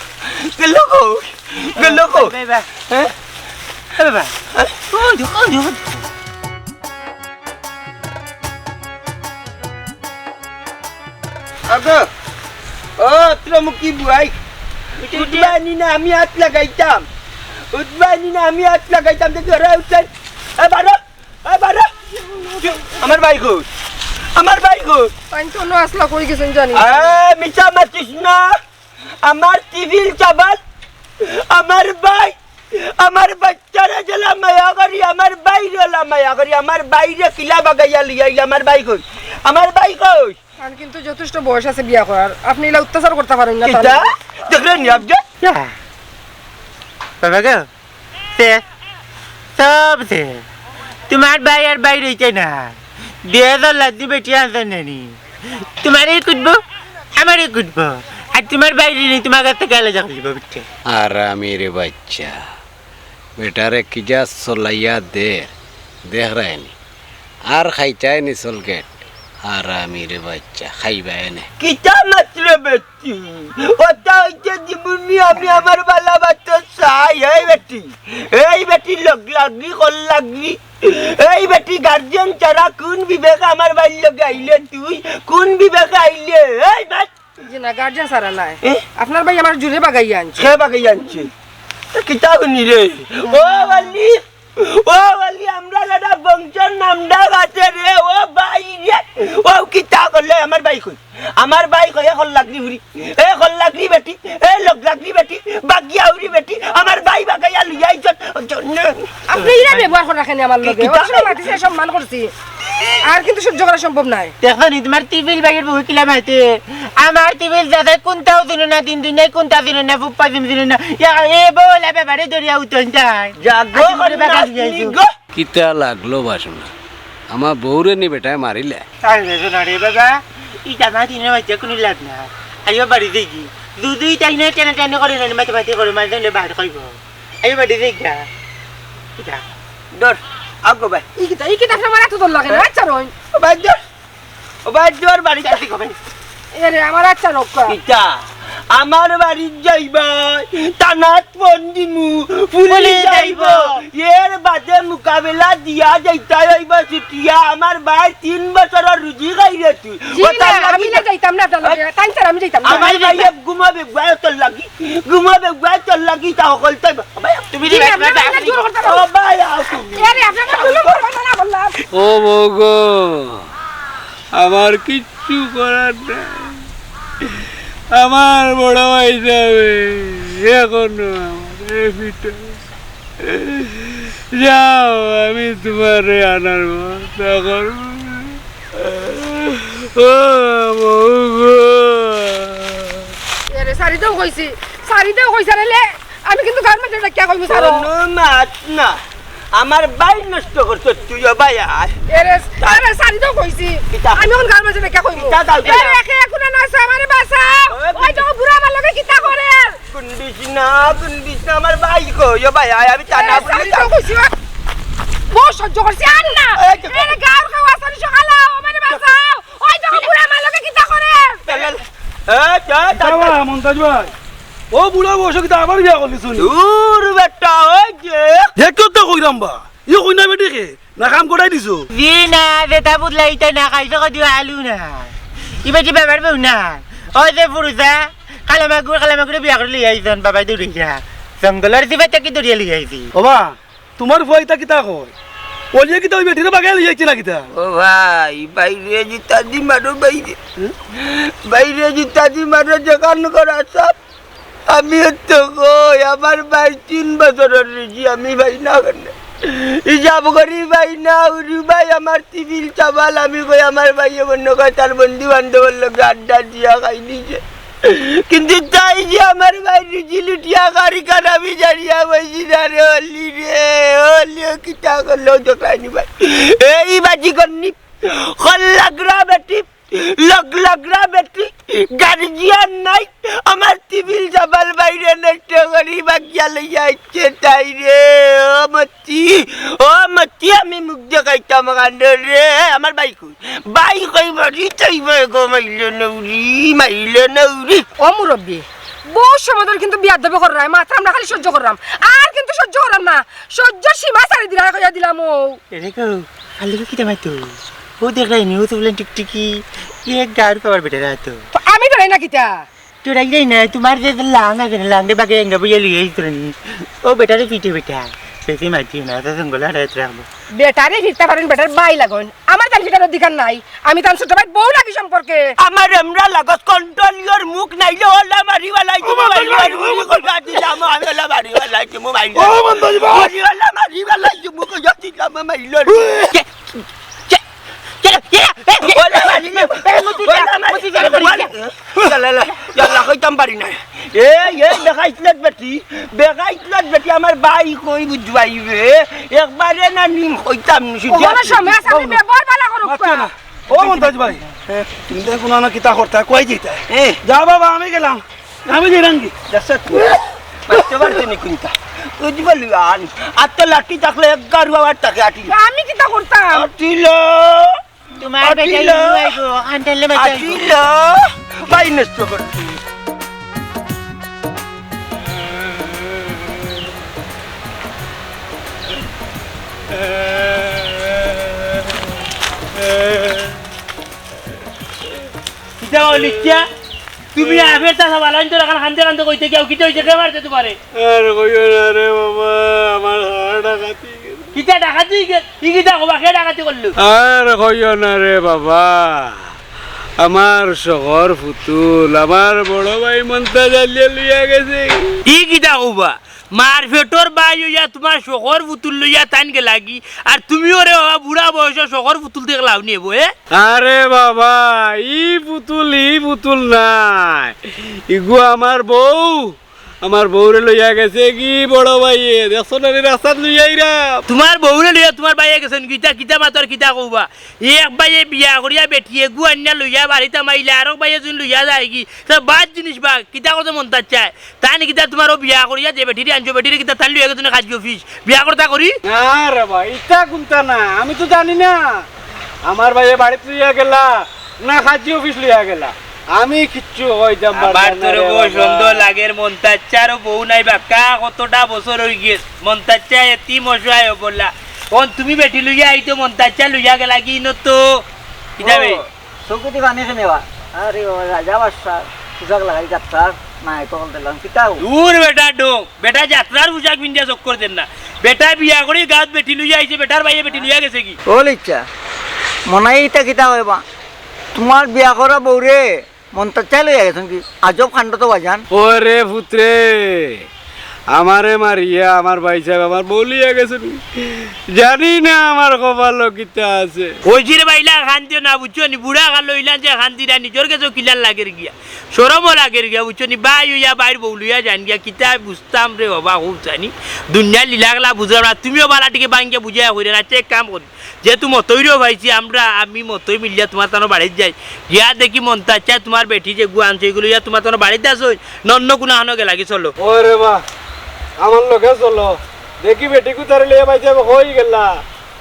গেল কই? গেল কই? বাবা। হ্যাঁ? এ বাবা। হ্যাঁ? কোন দিকে, কোন দিকে? আগো, ও ত্রমুখী বুয়াই, উঠবানি না আমি আত লাগাইতাম, উঠবানি না আমি আত লাগাইতাম, দেখি ওরা উঠছেন। এ বারো, এ বারো, আমার ভাই কই? আমার ভাই কই? তাইন তো অনো আছলা, কই গেছইন জানি। এ, মিছা মাতিস না, আমার টিভিল চাবাল, আমার ভাই, আমার বাচ্চারে যেলা মায়া করি, আমার ভাইরে ওলা মায়া করি, আমার ভাইরে কিলা বাগাইয়া লইয়া আইলে, আমার ভাই কই? আমার ভাই কই? তান কিন্তু যথেষ্ট বয়স আছে বিয়া করার, আপনে ইলা অত্যাচার করতা পারইন না তান কিতা? উপরে। দেখলেন নি আপনি? বাবা গো, সে, সব সে। তুমার ভাই আর ভাই রইছে না। বিয়া তো লাদ্দি বেটি আনছে নানি। তুমারেই কুটবো, আমারেই কুটবো। আর তুমার ভাইরে নি তুমার কাছ থাকি আলাদা করি দিবো, বুঝছো? আরামির বাচ্চা। বেটারে কিজা চলাইয়া দের, দেখরায়নি। আর খাইতায়নি চলগেট। আরামির বাচ্চা, খাইবায়নে। কিতা মাতরে বেটি? ওটা অইছে জীবনী, আমি আমার বালা বাচ্চা চাই। এই বেটি, এই বেটি লগ লাগলি, কল লাগলি। এই বেটি গার্জিয়ান ছাড়া কোন বিবেকে আমার ভাইর লগে আইলে তুই? কোন বিবেকে আইলে? এই বেটি জি না, গার্জিয়ান ছাড়া নায়। এ? আপনার ভাই আমার জুরে বাগাইয়া আনছে। কে বাগাইয়া আনছে? এ কিতা হুনি রে? ও বালি, ও বালি, আমরা দাদা বংশর নামডাক আছে রে, ও ভাই রে। ও কিতা করলে আমার ভাই কই? আমার ভাই কই, এ কল লাগলি হুরি, এ কল লাগলি বেটি, এ লগ লাগলি বেটি, বাগিয়া হুরি বেটি, আমার ভাই বাগাইয়া লইয়া আইছন। আপনে ইলা ব্যবহার কররা কেনে আমার লগে? কিতা? অত সময় মাতিছি, সম্মান করছি। আর কিন্তু সহ্য করা সম্ভব নায়। দেখো নি, তুমার টিভিল ভাইর বউ কিলা মাতে। আমার টিভিল দাদায় কুনটাও চিনো না, দিন দুনিয়ায় কুনটা চিনো না, ফুপ্পা দিন চিনো না। ইয়া, এ বউ, লে ব্যাপারে দরিয়া উঠইন তাই। জাগো, আজ করে বাগান নাচনি গেছো। গো। কিতা লাগলো বাসনা? আমার বউরে নি বেটায় মারিলে। আরে রে, শোনা রে বাবা, ই জামা দিনে বাচ্চা কুনু লাভ না। আইও বাড়ি দেখি। দুধুই তাই না, টেনে টেনে করে না, মাতে মাতে করে, মাঝে মাঝে বার কইব। আইও বাড়ি দেখি। কিতা? ডর, আগো ভাই। ই কিতা, ই কিতা, আমার এত ডর লাগে না, আচ্ছা রইন। ও ভাই, ডর। ও ভাই, ডর বাড়ি যাইতে কবে? এরে, আমার আচ্ছা রক্ষা। কিতা? আমার বাড়িত যাইবায়, তানাত ফোন দিমু, পুলিশ পুলিশ আইবো। আইবো। এর বাদে মোকাবেলা দিয়া যাইতায় অইবো ছুটিয়া। আমার ভাই তিন বছরর রুজি খাইরে তুই। জি ওটা না, লাগি আমি না যাইতাম না আপনার লগে। হ্যাঁ? তাই স্যার, আমি যাইতাম না। আমার ভাই ঘুমাবে, ঘুমায় তোর লাগি। ঘুমাবে, ঘুমায় তোর লাগি, তা হকল তাই। তুমি জি, আপনার ভাই জোর করতে ও ভাই, আও তুমি। এরে, আপনার জুলুম করবেন না, না বললাম। ও বউ গো, আমার কিচ্ছু করার নাই। আমার বড় ভাই যাবে, এখনো আমার এই পিঠে। যাও, আমি তুমারে আনার ব্যবস্থা করব। ও বউ গো। এরে, সারিদেও কইছি, সারিদেও কইছে রে লে। আমি কিন্তু গাঁর মাঝে ডাকিয়া কইমু, ছাড়ো। কোনো মাত না। আমার ভাই নষ্ট করছস তুই, ও ভাই আয়। এরে, আরে, সারি তো কইছি। কিতা? আমি অখন গাঁর মাঝে ডাকিয়া কইমু। কিতা দাও, এরে, কিতা? একে একুনে না আছে, আমারে বাঁচাও। ওই ওই তো বুড়া আমার লগে কিতা করে? কুন্ডি সিং না, তুমি দিস না, আমার ভাই কই? ও ভাই, আয়, আমি চা না এ, বললে আমি তো কইছি, ও। বউ সহ্য করছি, আর না। এই তো। এরে গাউর কেউ আছনি সকালে, ও মানে বাঁচাও। ওই দেখো, বুড়া মার লগে কিতা করে? চল, চল। এই, চল, চল, বাবা, চল। মন্তাজ ভাই, ও বুড়া বয়সে কিতা আবার বিয়া করলি শুনি? দূর বেটা, ওই যে। দেখো তো কইরাম বা, ই কইনা বেটি কে? না কাম করাই দিছো? জি না, বেটা বুঝলা ইতা না খাইছে কদি আলু না। ইবা যে বাবার বউ না। ওই যে ফুরুজা, কালামাগুর, কালামাগুরে বিয়া করে লই আইছন, বাবাই দৌড়িয়া। জঙ্গলর জিবা থাকি দৌড়িয়া লই আইছি। ওবা, তোমার ফুয়া ইতা কিতা কয়? ওলিয়ে কিতা ওই বেটিরে বাগাই লই আইছে না কিতা? ও ভাই, বাইরে জিতা দি মারো বাইরে। হুম? বাইরে জিতা দি মারো যেখান করা সব। আমি তো কই, আমার ভাই তিন বছরর রুজি আমি ভাই না কেনে? হিসাব করি ভাই না, উরি ভাই আমার সিভিল সাবাল, আমি কই আমার ভাইয়ে মনে কয় তার বন্ধু বান্ধবর লগে আড্ডা দিয়া খাই দিছে। কিন্তু তাই যে আমার ভাই রুজি লুটিয়া কারি কার আমি জানিয়া বইছি না রে, অলি রে, অলি ও কিতা করলো তো খাইনি ভাই। এই বাজি করনি, খল্লাগরা বেটি, লগ লগরা বেটি, গার্জিয়ান নাই, আমার সিভিল সাবাল বাইরে নষ্ট করি বাকিয়া লইয়া আইছে তাই রে, ও মতি, ও মতি, আমি মুখ দেখাইতাম কাণ্ড রে, আমার ভাই কই? ভাই কই মারি তাই ভাই গো, মাইলে নৌরি, মাইলে নৌরি। ও মুরব্বি, বউ সময় ধরে কিন্তু বিয়াদবি কররায়, মাত্র আমরা খালি সহ্য কররাম, আর কিন্তু সহ্য কররাম না, সহ্যর সীমা ছাড়ি দিলা, কইয়া দিলাম ও। এরে গো, খালি কিতা মাতো? ও দেখলাই নি, ও তো বলেন টিকটিকি, এক গাউর পাওয়ার বেটারা তো। তো আমি ডরাই না কিতা? ডরাই যাই না, তোমার যে লাং আছে না, লাংরে বাগে এঙ্গা বইয়া লইয়া আইতো নি। ও বেটারে পিটে বেটা, বেশি মাতিও না, তো জঙ্গল হারাইতে রাখবো। বেটারে ফিরতা পারেন, বেটার ভাই লাগইন। আমার তান ফিটার অধিকার নাই। আমি তান ছোট ভাইর বউ লাগি সম্পর্কে। আমার এমরা লাগস, control your মুখ, নাইলে ওলা মারি বালাই দিমু, ও বাবা, মাইলো বাবা, নুরি, বাবা। কইয়া দিলাম, আমি ওলা মারি বালাই দিমু, মাইলো। ও মন্তাজ ভাই। ওলা মারি বালাই দিমু, কইয়া দিলাম, মাইলো। কে, কে, কে, কে, এ, এ, ওলা মারি, এ, এ, মতি, ওলা মারি, মতি, ওলা মারি। ইয়াল্লা, ইয়াল্লা, ইয়াল্লা, কইতাম পারি না। এ, এ, বেকাইতলত বেটি, বেকাইতলত বেটি, আমার ভাই কই বুঝবাইবে? একবারে না নিম কইতাম নি, ওখানে সময় আছে, আপনি ব্যবহার ভালো করুক। মারতো না। ও মন্তাজ ভাই, হ্যাঁ। তুমি তো কোনো না কিতা করতা, কই যাইতা? হ্যাঁ। যা বাবা, আমি গেলাম। আমি যাইরাম কি? যাচ্ছে তুই। মারতে পারতে নি কুন্তা। বুঝবো লুয়ান। আর তো লাঠি থাকলে এক গারু আবার তাকে আটিল। আমি কিতা করতাম? আটিল। তোমার বেটা আটিল। ইনু আইবো, আনটাইলে বাঁচাইবো। আটিল। ভাই নষ্ট করতে। কিতা অইল ইচ্ছা? তুমি আফের তা সব আলাইন তো এখন কান্দতে কান্দতে কইতে গিয়াও, কিতা অইছে, কে মারছে তোমারে? আর কইও না রে বাবা, আমার হাড় ডাকাতি গেল। কিতা ডাকাতি গেল? ই কিতা কবা, কে ডাকাতি করলো? আর কইও না রে বাবা, আমার শখর পুতুল, আমার বড় ভাই মন্তাজ আলিয়ে লইয়া গেছে। ই কিতা কবা? মার পেটর ভাই অইয়া তোমার শখর পুতুল লইয়া তাইন গেলাগি, আর তুমিও রে বাবা বুড়া বয়সে শখর পুতুল দেখলাও নি এবো, এ? আরে বাবা, ই পুতুল, ই পুতুল নায়, ইগু আমার বউ, আমার বউরে লইয়া গেছে কি বড় ভাইয়ে, দেখছো না রে রাস্তাত লইয়া আইরা। তোমার বউরে লইয়া তোমার ভাইয়ে গেছেন, কিতা, কিতা মাতর, কিতা কবা? এক ভাইয়ে বিয়া করিয়া বেটি এগু আনিয়া লইয়া বাড়িত হামাইলে, আরক ভাইয়ে যুদি লইয়া যায়গি, তে বাদ জিনিস বা, কিতা করতে মন তার চায়? তাইন কিতা তোমার ও বিয়া করিয়া যে বেটিরে আনছো, বেটিরে কিতা তাইন লইয়া গেছো না কাজী অফিস? বিয়া করতা করি? না রে বা, ইতা কুন্তা না, আমি তো জানি না। আমার ভাইয়ে বাড়িত লইয়া গেলা, না কাজী অফিস লইয়া গেলা, আমি কিচ্ছু কইতাম পারতাম না রে বাবা। আমার তোর বউ সুন্দর লাগের, মন তার চায় আরো বউ নাই বাক্কা, কতটা বছর অইগেছে, মন তার চায় এতিম অসহায় অবলা। অন তুমি বেটি লইয়া আইতো, মন তার চায় লইয়া গেলাগি ইনো তো। কিতা বে? ও। চকুদি পানি কেনে বা? আরে বাবা, রাজা বাদশা, পোশাক লাগাই যাত্রার নায়ক অকল দিলাম, কিতা ও? দূর বেটা ডোং, বেটা যাত্রার পোশাক পিন্দিয়া চক্কর দের না। বেটা বিয়া করি গাঁওত বেটি লইয়া আইছে, বেটার ভাইয়ে বেটি লইয়া গেছে কি? ও লিচ্ছা, মনাই ইতা কিতা কয় বা? তোমার বিয়া করা বউরে মন্তাজ চাই লইয়া গেছেন কি? আজব কাণ্ড তো বাজান। ওরে পুত্রে, আমারে মারিয়া আমার ভাইসাব আমার বউ লইয়া গেছইন। জানি না আমার কপালো কিতা আছে। ওই যে রে ভাই, ইলা কান্দিও না, বুঝছো নি? বুড়া কালো ইলা যে কান্দিরা নিজর গেছেও কিলার লাগের গিয়া। শরমও লাগের গিয়া, বুঝছো নি? ভাই অইয়া ভাইর বউ লইয়া যাইন গিয়া, কিতা বুঝতাম রে বাবা, খুব জানি। দুনিয়ার লীলাগুলা বুঝলাম না, তুমিও বালা টিকে ভাঙ্গিয়া বুঝাইয়া কইরায় না, আচ্ছা এক কাম করি। যেহেতু মতইরেও পাইছি আমরা, আমি মতই মিলিয়া তুমার তানো বাড়িত যাই। গিয়া দেখি মন্তাজ চাচা তুমার বেটি যেগু আনছে, ইগু লইয়া তুমার তানো বাড়িত আছইন, না অন্য কুনু আনো গেলাগি চলো। ওরে বা, আমার লগে চলো। দেখি বেটি কুতারে লইয়া বাইতে অইগেলা।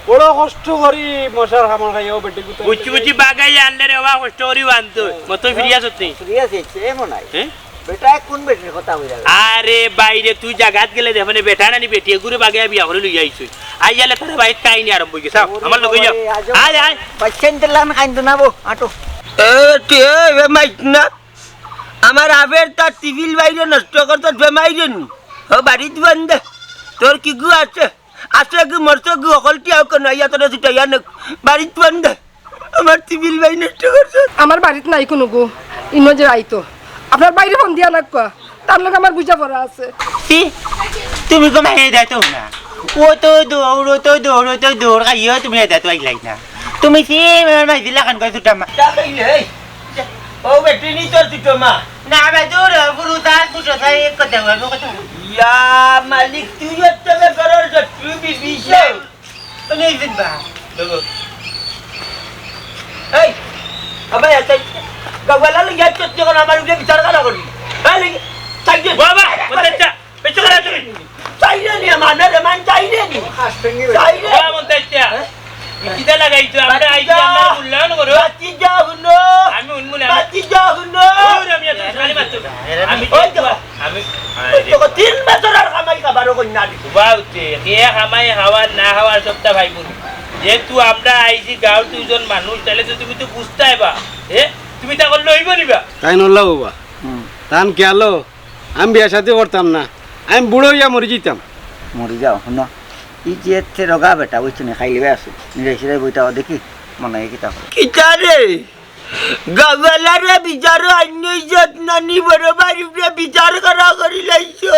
বড় কষ্ট করি মশার কামড় খাইয়াও বেটি কুতারে বুঝছি, লইয়া বুঝছি, বাগাই আনলে রে বাবা, কষ্ট করি আনতো। মতই ফিরিয়া সত্যি। ফিরিয়া সত্যি, এমন নাই। হ্যাঁ? বেটা, কোন বেটির কথা কইরা? আরে বাইরে তুই জাগাত গেলে দেখবে না, বেটা নানি বেটি এগুরে বাগে বিয়া করি লইয়া আইছই। আইয়ালে তারা বাইর কাহিনী আরম্ভ অই গেছে। আও, ওরে আমার লগে বাবা যাও। রে, আজ আয়, আয়। বাচ্চাইন তেলান খাইন তো না বো, আটো। এ, তুই, এ, এ, মাইক না। আমার আফের তার টিফিল বাইরে নষ্ট করতে বেমাইরে নি। ও বাড়িত বন্ধ। তোর কিগু আছে? আছে গু, মরছে গু, হকলটি আও কেন? আইয়া তোরা ছুটাইয়া নেক। বাড়িত বন্ধ। আমার টিফিল বাই নষ্ট করছে। আমার বাড়িত নাই কুনু গু, ইনো যে আইতো। আপনার বাইরে ফোন দিয়া না কুয়া, তার লগে আমার বুঝা পড়া আছে। কি? তুমি কো মাইয়া যাইতো না? ও তো দৌড়, ও তো দৌড়, ও তো দৌড়, খাইও তুমি যাইতো আইলাই না। তুমি সে আমার মাইজিলা খান করে ছুটা মা। তা কইলে, এই, ও বেটি নি তোর ছুটো মা। না, বে, দৌড়, গুরু তার দুটো তাই এক কথা বলবো, কথা বলবো। ইয়া মালিক, তুই হচ্ছে বে ঘরের শত্রু, বিভীষণ। এই, আবাই, আচ্ছা, গাওয়ালা লইয়া চোদ্দ করে আমার উপরে বিচার করা করবি। এই, লই, চাইরে। বাবা, কোথায় চা? বেশি করে তুমি। চাইরে নি, আমার না রে, মান চাইরে নি। চাইরে। বাবা, কোথায় চা? হ্যাঁ? কিতা লাগাইছো? আমরা আইছি, বাতিজা। আমরা মূল্যায়ন করো। বাতিজা হুনো। আমি হুনমু না। বাতিজা হুনো। ওরে, আমি এত শালি মারতো। আমি ওই তো। আমি, ওই তো, তিন বছর আর কামাই খাবারও কই না রে। বাবা, উঠে, কে কামাই খাওয়ার না খাওয়ার সবটা ভাই বলি। যেহেতু আমরা আইছি গাঁওর দুইজন মানুষ, তাহলে তো তুমি তো বুঝতায় বা, এ? তুমি তা করলে অইবো নি বা? তাই নল্লা বাবা। হুম। তান কে আলো? আমি বিয়া শাদি করতাম না, আমি বুড়া অইয়া মরি যাইতাম। মরি যাও, হুনো। ই যে এতে রোগা বেটা, ওই চুনে খাইলিবে আছে। নিরে সিরে বইটা দেখি, মনে হয় কিতা করে। কিতা রে? গাওয়ালারে বিচারো আইন ইজ্জত নানি বড় বাড়িরে বিচার করা করি লাইছো।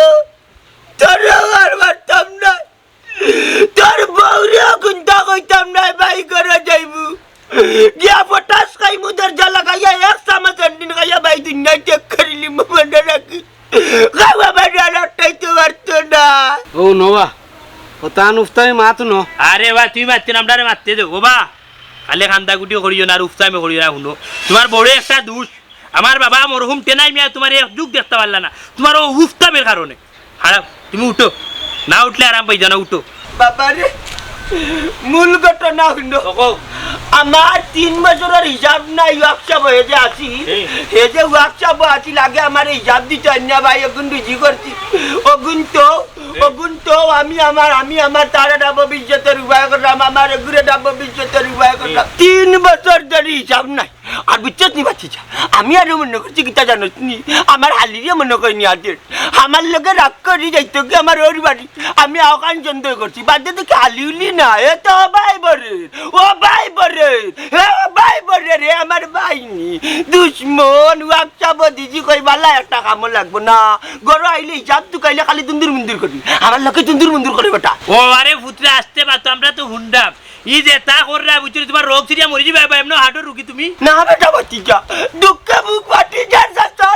তোরে আর মারতাম না। তোর বউরে কুন্তা কইতাম না, বাই করে যাইবু। গিয়া পটাশ খাইমু দরজা লাগাইয়া এক চামচ আন্ডিন খাইয়া বাই দুনিয়া চেক করিলি মনে রাখি। খাওয়া বাড়ি আর আটকাইতে পারতো না। ও নোয়া, ও তান উফতাই মাত ন। আরে বা, তুই মারতে না, আমরারে মারতে দে। ও বা, খালি কান্দা গুটি করিও না, আর উফতামি করিও না, হুনো। তোমার বড় একটা দুষ। আমার বাবা মরহুম টেনাই মিয়া তোমার এক যুগ দেখতে পারলা না, তোমার ও উফতামের কারণে। হারাম, তুমি উঠো, না উঠলে আরাম পাই না, উঠো। বাবারে, মূল ঘটনা হইল, কও। আমার তিন বছরের হিসাব নাই, ওয়ার্কশপ হয়ে যে আছি, হুম। হে যে ওয়ার্কশপ আছি, লাগে আমার হিসাব দিতে অন্য ভাই, অগুন রুজি করছি, অগুন তো, হুম। অগুন তো আমি আমার, আমি আমার তার একটা ভবিষ্যতের উপায় করলাম, আমার এগুলো একটা ভবিষ্যতের উপায় করলাম। হুম। তিন বছর ধরে হিসাব নাই। আর বুঝছস নি বাচ্চা, আমি আরো মনে করছি কিতা জানোস নি, আমার হালিরে মনে করি নি আদের, আমার লগে রাগ করি যাইতো কি আমার ওর বাড়ি, আমি আওকান সন্দেহ করছি, বাদে দেখি হালি উলি না, এ তো ভাই বরে, ও ভাই বরে, এ ও ভাই বরে রে, আমার ভাই নি, দুশমন, ওয়াকশাপ দিছি কই বালা একটা কামও লাগবো না, ঘরো আইলে হিসাব তুকাইলে খালি দুন্দুর মুন্দুর করি, আমার লগে দুন্দুর মুন্দুর করে বেটা। ও আরে পুত্রে আসতে পারতো, আমরা তো হুন্ডাম, ই যে তা কররা, বুঝছো নি, তোমার রোগ সিরিয়া মরি যাবে, এমন হার্টের রুগী তুমি। না বেটা, বাতিজা, দুঃখে বুক ফাটি যার সাথে।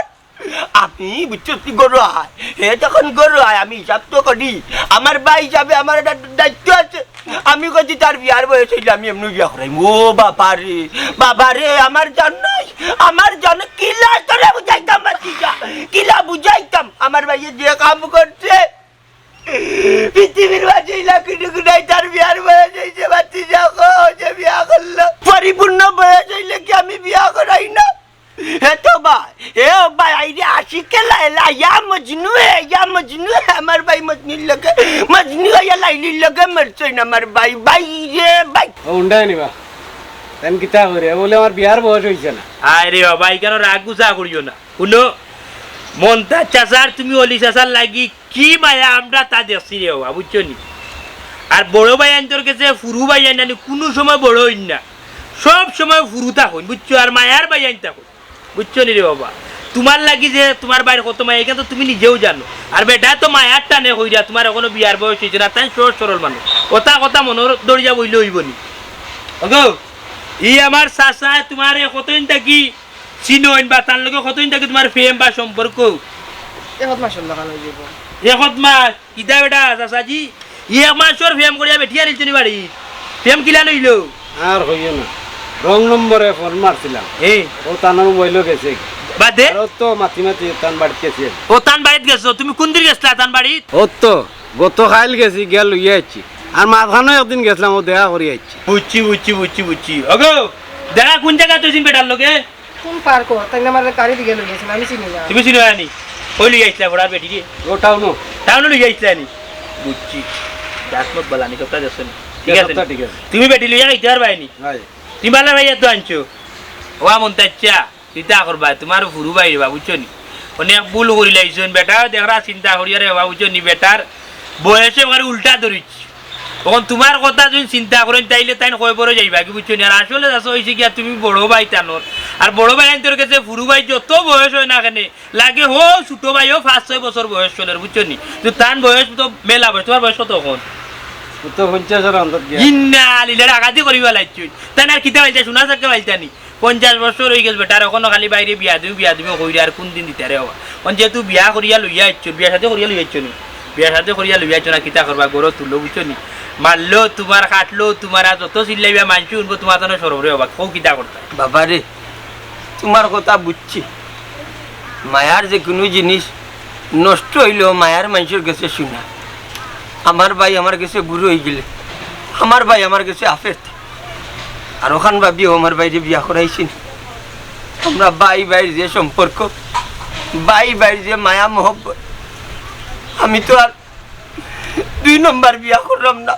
আমি, বুঝছো, তুই গরু আয়। হে যখন গরু আয়, আমি হিসাব তো করি। আমার ভাই হিসাবে আমার একটা দায়িত্ব আছে। আমি কইছি, তার বিয়ার বয়স হইলে আমি এমনি বিয়া করাইমু। ও বাবা রে, বাবা রে, আমার জান নাই, আমার জান কিলা তোরে বুঝাইতাম, বাতিজা, কিলা বুঝাইতাম। আমার ভাইয়ে যে কাম করছে, পৃথিবীর মাঝে ইলা কুনু নাই, তার বিয়ার বয়স হইছে, বাতিজা, কও যে বিয়া করলো। পরিপূর্ণ বয়স হইলে কি আমি বিয়া করাই না? হে তো ভাই, হে ও ভাই, আইরে আশিকে লায়লা, ইয়া মজনু হে, ইয়া মজনু হে, আমার ভাই মজনুর লগে, মজনু হইয়া লাইলির লগে মরছইন আমার ভাই, ভাই রে ভাই। ও উন্ডায় নিবা, তেন কিতা করে? বলে আমার বিয়ার বয়স হইছে না। আরে বাবা, ইখানো রাগ গুসা করিও না। হুনো, মন্তাজ চাচার তুমি অলি চাচার লাগি কি মায়া আমরা তা দেখছি রে বাবা, বুঝছো নি? আর বড় ভাইয়াইন্তর গেছে ফুরু ভাইয়াইন নানি কুনু সময় বড় হইন না, সব সময় ফুরু থাকইন, বুঝছো? আর মায়ার ভাইয়াইন থাকইন, বুঝছো নি রে বাবা? তুমার লাগি যে তুমার ভাইর কত মায়া, ইখান তো তুমি নিজেও জানো। আর বেটায় তো মায়ার টানে কইরা, তুমার অখনো বিয়ার বয়স অইছে না, তাইন সহজ সরল মানুষ। অতা কথা মনো ধরিয়া বইলে অইবো নি? ওগো, ই আমার চাচায় তুমারে কতদিন থাকি চিনইন বা তান লগে কতদিন থাকি তুমার প্রেম বা সম্পর্ক? এক মাসর লাখান অই যাইবো। এক মাস? কিতা বেটা, চাচাজি? ই এক মাসর প্রেম করিয়া বেটি আনিলছো নি বাড়িত? প্রেম কিলান অইলো? আর কইও না, রং নম্বরে ফোন মারছিলাম। এ। অউ তানর মোবাইলও গেছে। বাদ দে। আর অউ তো মাতি মাতি তান বাড়িত গেছি। অউ তান বাড়িত গেছো? তুমি কুনদিন গেছলায় তান বাড়িত? অউ তো গত কাইল গেছি, গিয়া লইয়া আইছি। আর মাঝখানো একদিন গেছলাম, অউ দেখা করি আইছি। বুঝছি, বুঝছি, বুঝছি, বুঝছি। ওগো, দেখা কুন জাগাত অইছে বেটার লগে? কুন পার্কো? তাইন আমারে গাড়িদি লইয়া গেছইন, আমি চিনি না। তুমি চিনো না নি? কই লইয়া আইছলায় বেটার বেটিরে? অউ টাউনো। টাউনো লইয়া আইছলায় নি? বুঝছি। জাত মত বালা নি, সবটা দেখছো নি? ঠিক আছে নি? সবটা ঠিক আছে। তুমি বেটি লইয়া খাইতায় পারবায় নি? অয়। তুমি বালা পাইয়া তো আনছো। ওবা মন্তাজ চাচা, কিতা করবায়, তুমার ফুরু ভাই রেবা, বুঝছো নি? অনেক ভুল করিলাইছইন, বেটায় দেখরা চিন্তা করিয়া রেবা, বুঝছো নি? বেটার বয়সে অখান উল্টা ধরিছে। অখন তুমার কথা যুদি চিন্তা করইন, তাইলে তাইন কয়বরো যাইবা গি, বুঝছো নি? আর আসলে চাচা অইছে গিয়া তুমি বড় ভাই তানর। আর বড় ভাইয়াইন্তর গেছে ফুরু ভাই যত বয়স অয় না কেনে, লাগে হউ ছুটো ভাইও পাঁচ ছয় বছর বয়স চলের, বুঝছো নি? তো তান বয়স তো মেলা বয়স, তুমার বয়স কত অখন? অউ তো পঞ্চাশর অন্তত গিয়া। ইন্না লিল্লাহ, ডাকাতি করিবা লাগছইন। তাইন আর কিতা পাইলতা, সোনা চাক্কা পাইলতা নি? পঞ্চাশ বছর অইগেছে বেটার, অখনো খালি ভাইরে বিয়া দিমু, বিয়া দিমু কইরা, আর কুনদিন দিতায় রে ওবা? অখন যেহেতু বিয়া করিয়া লইয়া আইছো, বিয়া শাদি করিয়া লইয়া আইছো নি? বিয়া শাদি করিয়া লইয়া আইছো না, কিতা করবা? ঘরো তুলো, বুঝছো নি? মারলো তুমার, কাটলো তুমার, আর যত চিল্লাইবা মানষে হুনবো, তুমার তানে শরম রে ওবা, কও কিতা করতায়? বাবা রে, তুমার কথা বুঝছি। মায়ার যে কুনু জিনিস নষ্ট অইলেও মায়ার মানষর গেছে সোনা। আমার ভাই আমার গেছে বুড়া অইগেলে, আমার ভাই আমার গেছে আফের। আর অখান ভাবিও আমার ভাইরে বিয়া করাইছি না। আমরা ভাই ভাইর যে সম্পর্ক, ভাই ভাইর যে মায়া মহব্বত, আমি তো আর দুই নম্বর বিয়া করলাম না।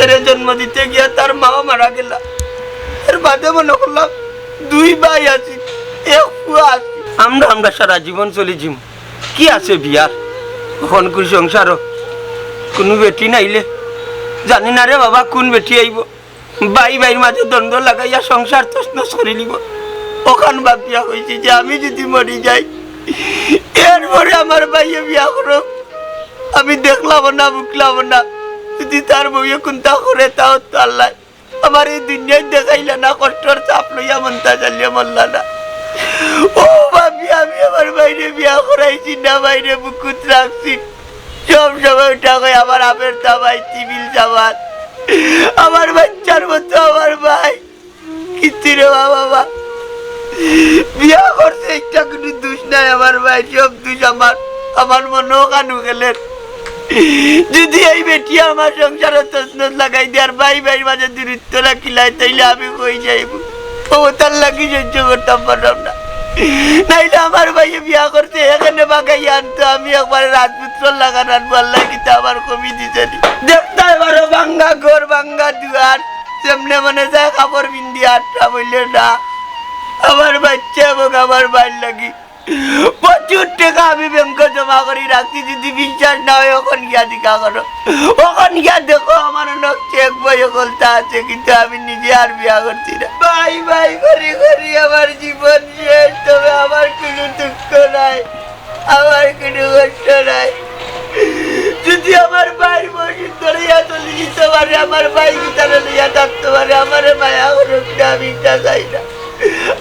এরে জন্ম দিতে গিয়া তার মাও মারা গেলা। এর বাদে মনো করলাম দুই ভাই আছি, এক ফুয়া আছি। আমরা, আমরা সারা জীবন চলি যিমু। কি আছে বিয়ার? অখন কুন সংসারো কুনু বেটি নাইলে জানি না রে বাবা, কুন বেটি আইবো। ভাই ভাইর মাঝে দ্বন্দ্ব লাগাইয়া সংসার তছনছ করিলিবো। অখান ভাবিয়া কইছি যে আমি যুদি মরি যাই, এরপরে আমার ভাইয়ে বিয়া করউক। আমি দেখলাম না, বুকলাম না। যুদি তার বউয়ে কুন্তা করে, তাও তো আল্লায়। আমার ই দুনিয়াত দেখাইলা না, কষ্টর চাপ লইয়া মন্তাজ আলিয়ে মরলা না। ও ভাবি, আমি আমার ভাইরে বিয়া করাইছি না, ভাইরে বুকুত রাখছি। সব সময় উঠা কয় আমার আফের জামাই, টিবিল জামাই, আমার বাইচ্চার মতো আমার ভাই। কিচ্ছু রে বাবা, বাবা। বিয়া করছে একটা, কুনু দুষ নাই আমার ভাই, সব দুষ আমার। আমার মনো কানু গেলের। যুদি এই বেটি আমার সংসারো তছনছ লাগাই দেয় আর ভাই ভাইর মাঝে দূরত্ব রাখিলায়, তাইলে আমি কই যাইমু? ও, তার লাগি সহ্য করতাম পারলাম না। নাইলে আমার ভাইয়ে বিয়া করছে, এখানে বাগাইয়া আনতো, আমি একবারে রাজপুত্র লাখান আনবো, আল্লায় কিতা আমার কমি দিছে নি? দেখতায় পারো ভাঙ্গা ঘর, ভাঙ্গা দুয়ার, যেমনে মনে চায় কাপড় পিন্দি আটটা বইলে না। আমার বাইচ্চা এবং আমার ভাইর লাগি প্রচুর টেকা আমি ব্যাংকো জমা করি রাখছি, যুদি বিশ্বাস না অয়, অখন গিয়া জিকা করো, অখন গিয়া দেখো, আমার অনেক চেক বই অকলতা আছে, কিন্তু আমি নিজে আর বিয়া করছি না। ভাই ভাই করি করি আমার জীবন শেষ, তবে আমার কুনু দুঃখ নাই, আমার কুনু কষ্ট নাই। যুদি আমার ভাইর বউ সুন্দর অইয়া চলি যিতো পারে, আমার ভাই কিতারে লইয়া থাকতো পারে, আমারে মায়া করউক না, আমি ইতা চাই না।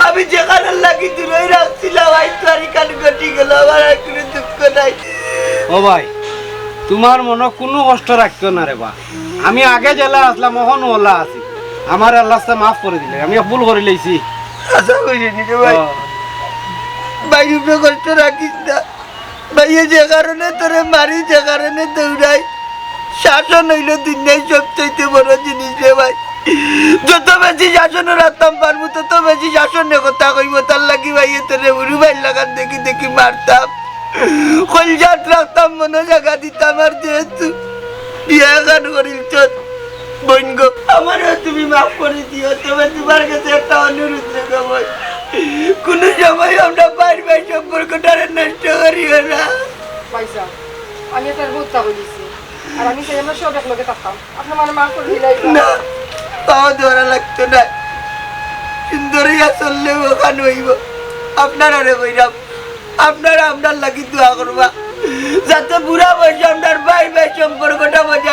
আমি যেখানর লাগি দূরই রাখছিলাম, আইজ তো আর ইখান ঘটি গেল, আমার আর কুনু দুঃখ নাই। ও ভাই, তুমার মনো কুনু কষ্ট রাখিও না রে বা। আমি আগে যেলা আছলাম, অখনও অলা আছি। আমারে আল্লায় মাফ করি দিলাইন, আমি এক ভুল করিলাইছি। আশা করি নি রে ভাই। ও। ভাইর উপরে কষ্ট রাখিস না। ভাইয়ে যে কারণে তোরে মারি, যে কারণে দৌড়াই, শাসন অইলো দুনিয়ার সবচাইতে বড় জিনিস রে ভাই। যত বেশি শাসনো রাখতাম পারমু, তত বেশি শাসনে কথা কইবো। তার লাগি ভাইয়ে তোরে হুরু ভাইর লাখান দেখি দেখি মারতাম, কইলজাত রাখতাম, মনো জাগা দিতাম। আর যেহেতু বিয়া এখান করিলছস, বইন গো, আমারেও তুমি মাফ করি দিও, তবে তুমার গেছে একটা অনুরোধ রে গো বইন, কুনু সময় আমরা ভাইর ভাইর সম্পর্কটারে নষ্ট করিও না। ভাইসাব, আমি আপনারে মিথ্যা কইলিছি, আর আমি চাই আমরা সব একলগে থাকতাম। আপনে আমারে মাফ করি দিলাইবা। না, পাও ধরা লাগতো না, সুন্দর অইয়া চললে অখান অইবো। আপনারারে কইরাম, আপনারা আমরার লাগি দোয়া করবা, যাতে বুড়া বয়সে আমরার ভাই ভাই সম্পর্কটা বজায়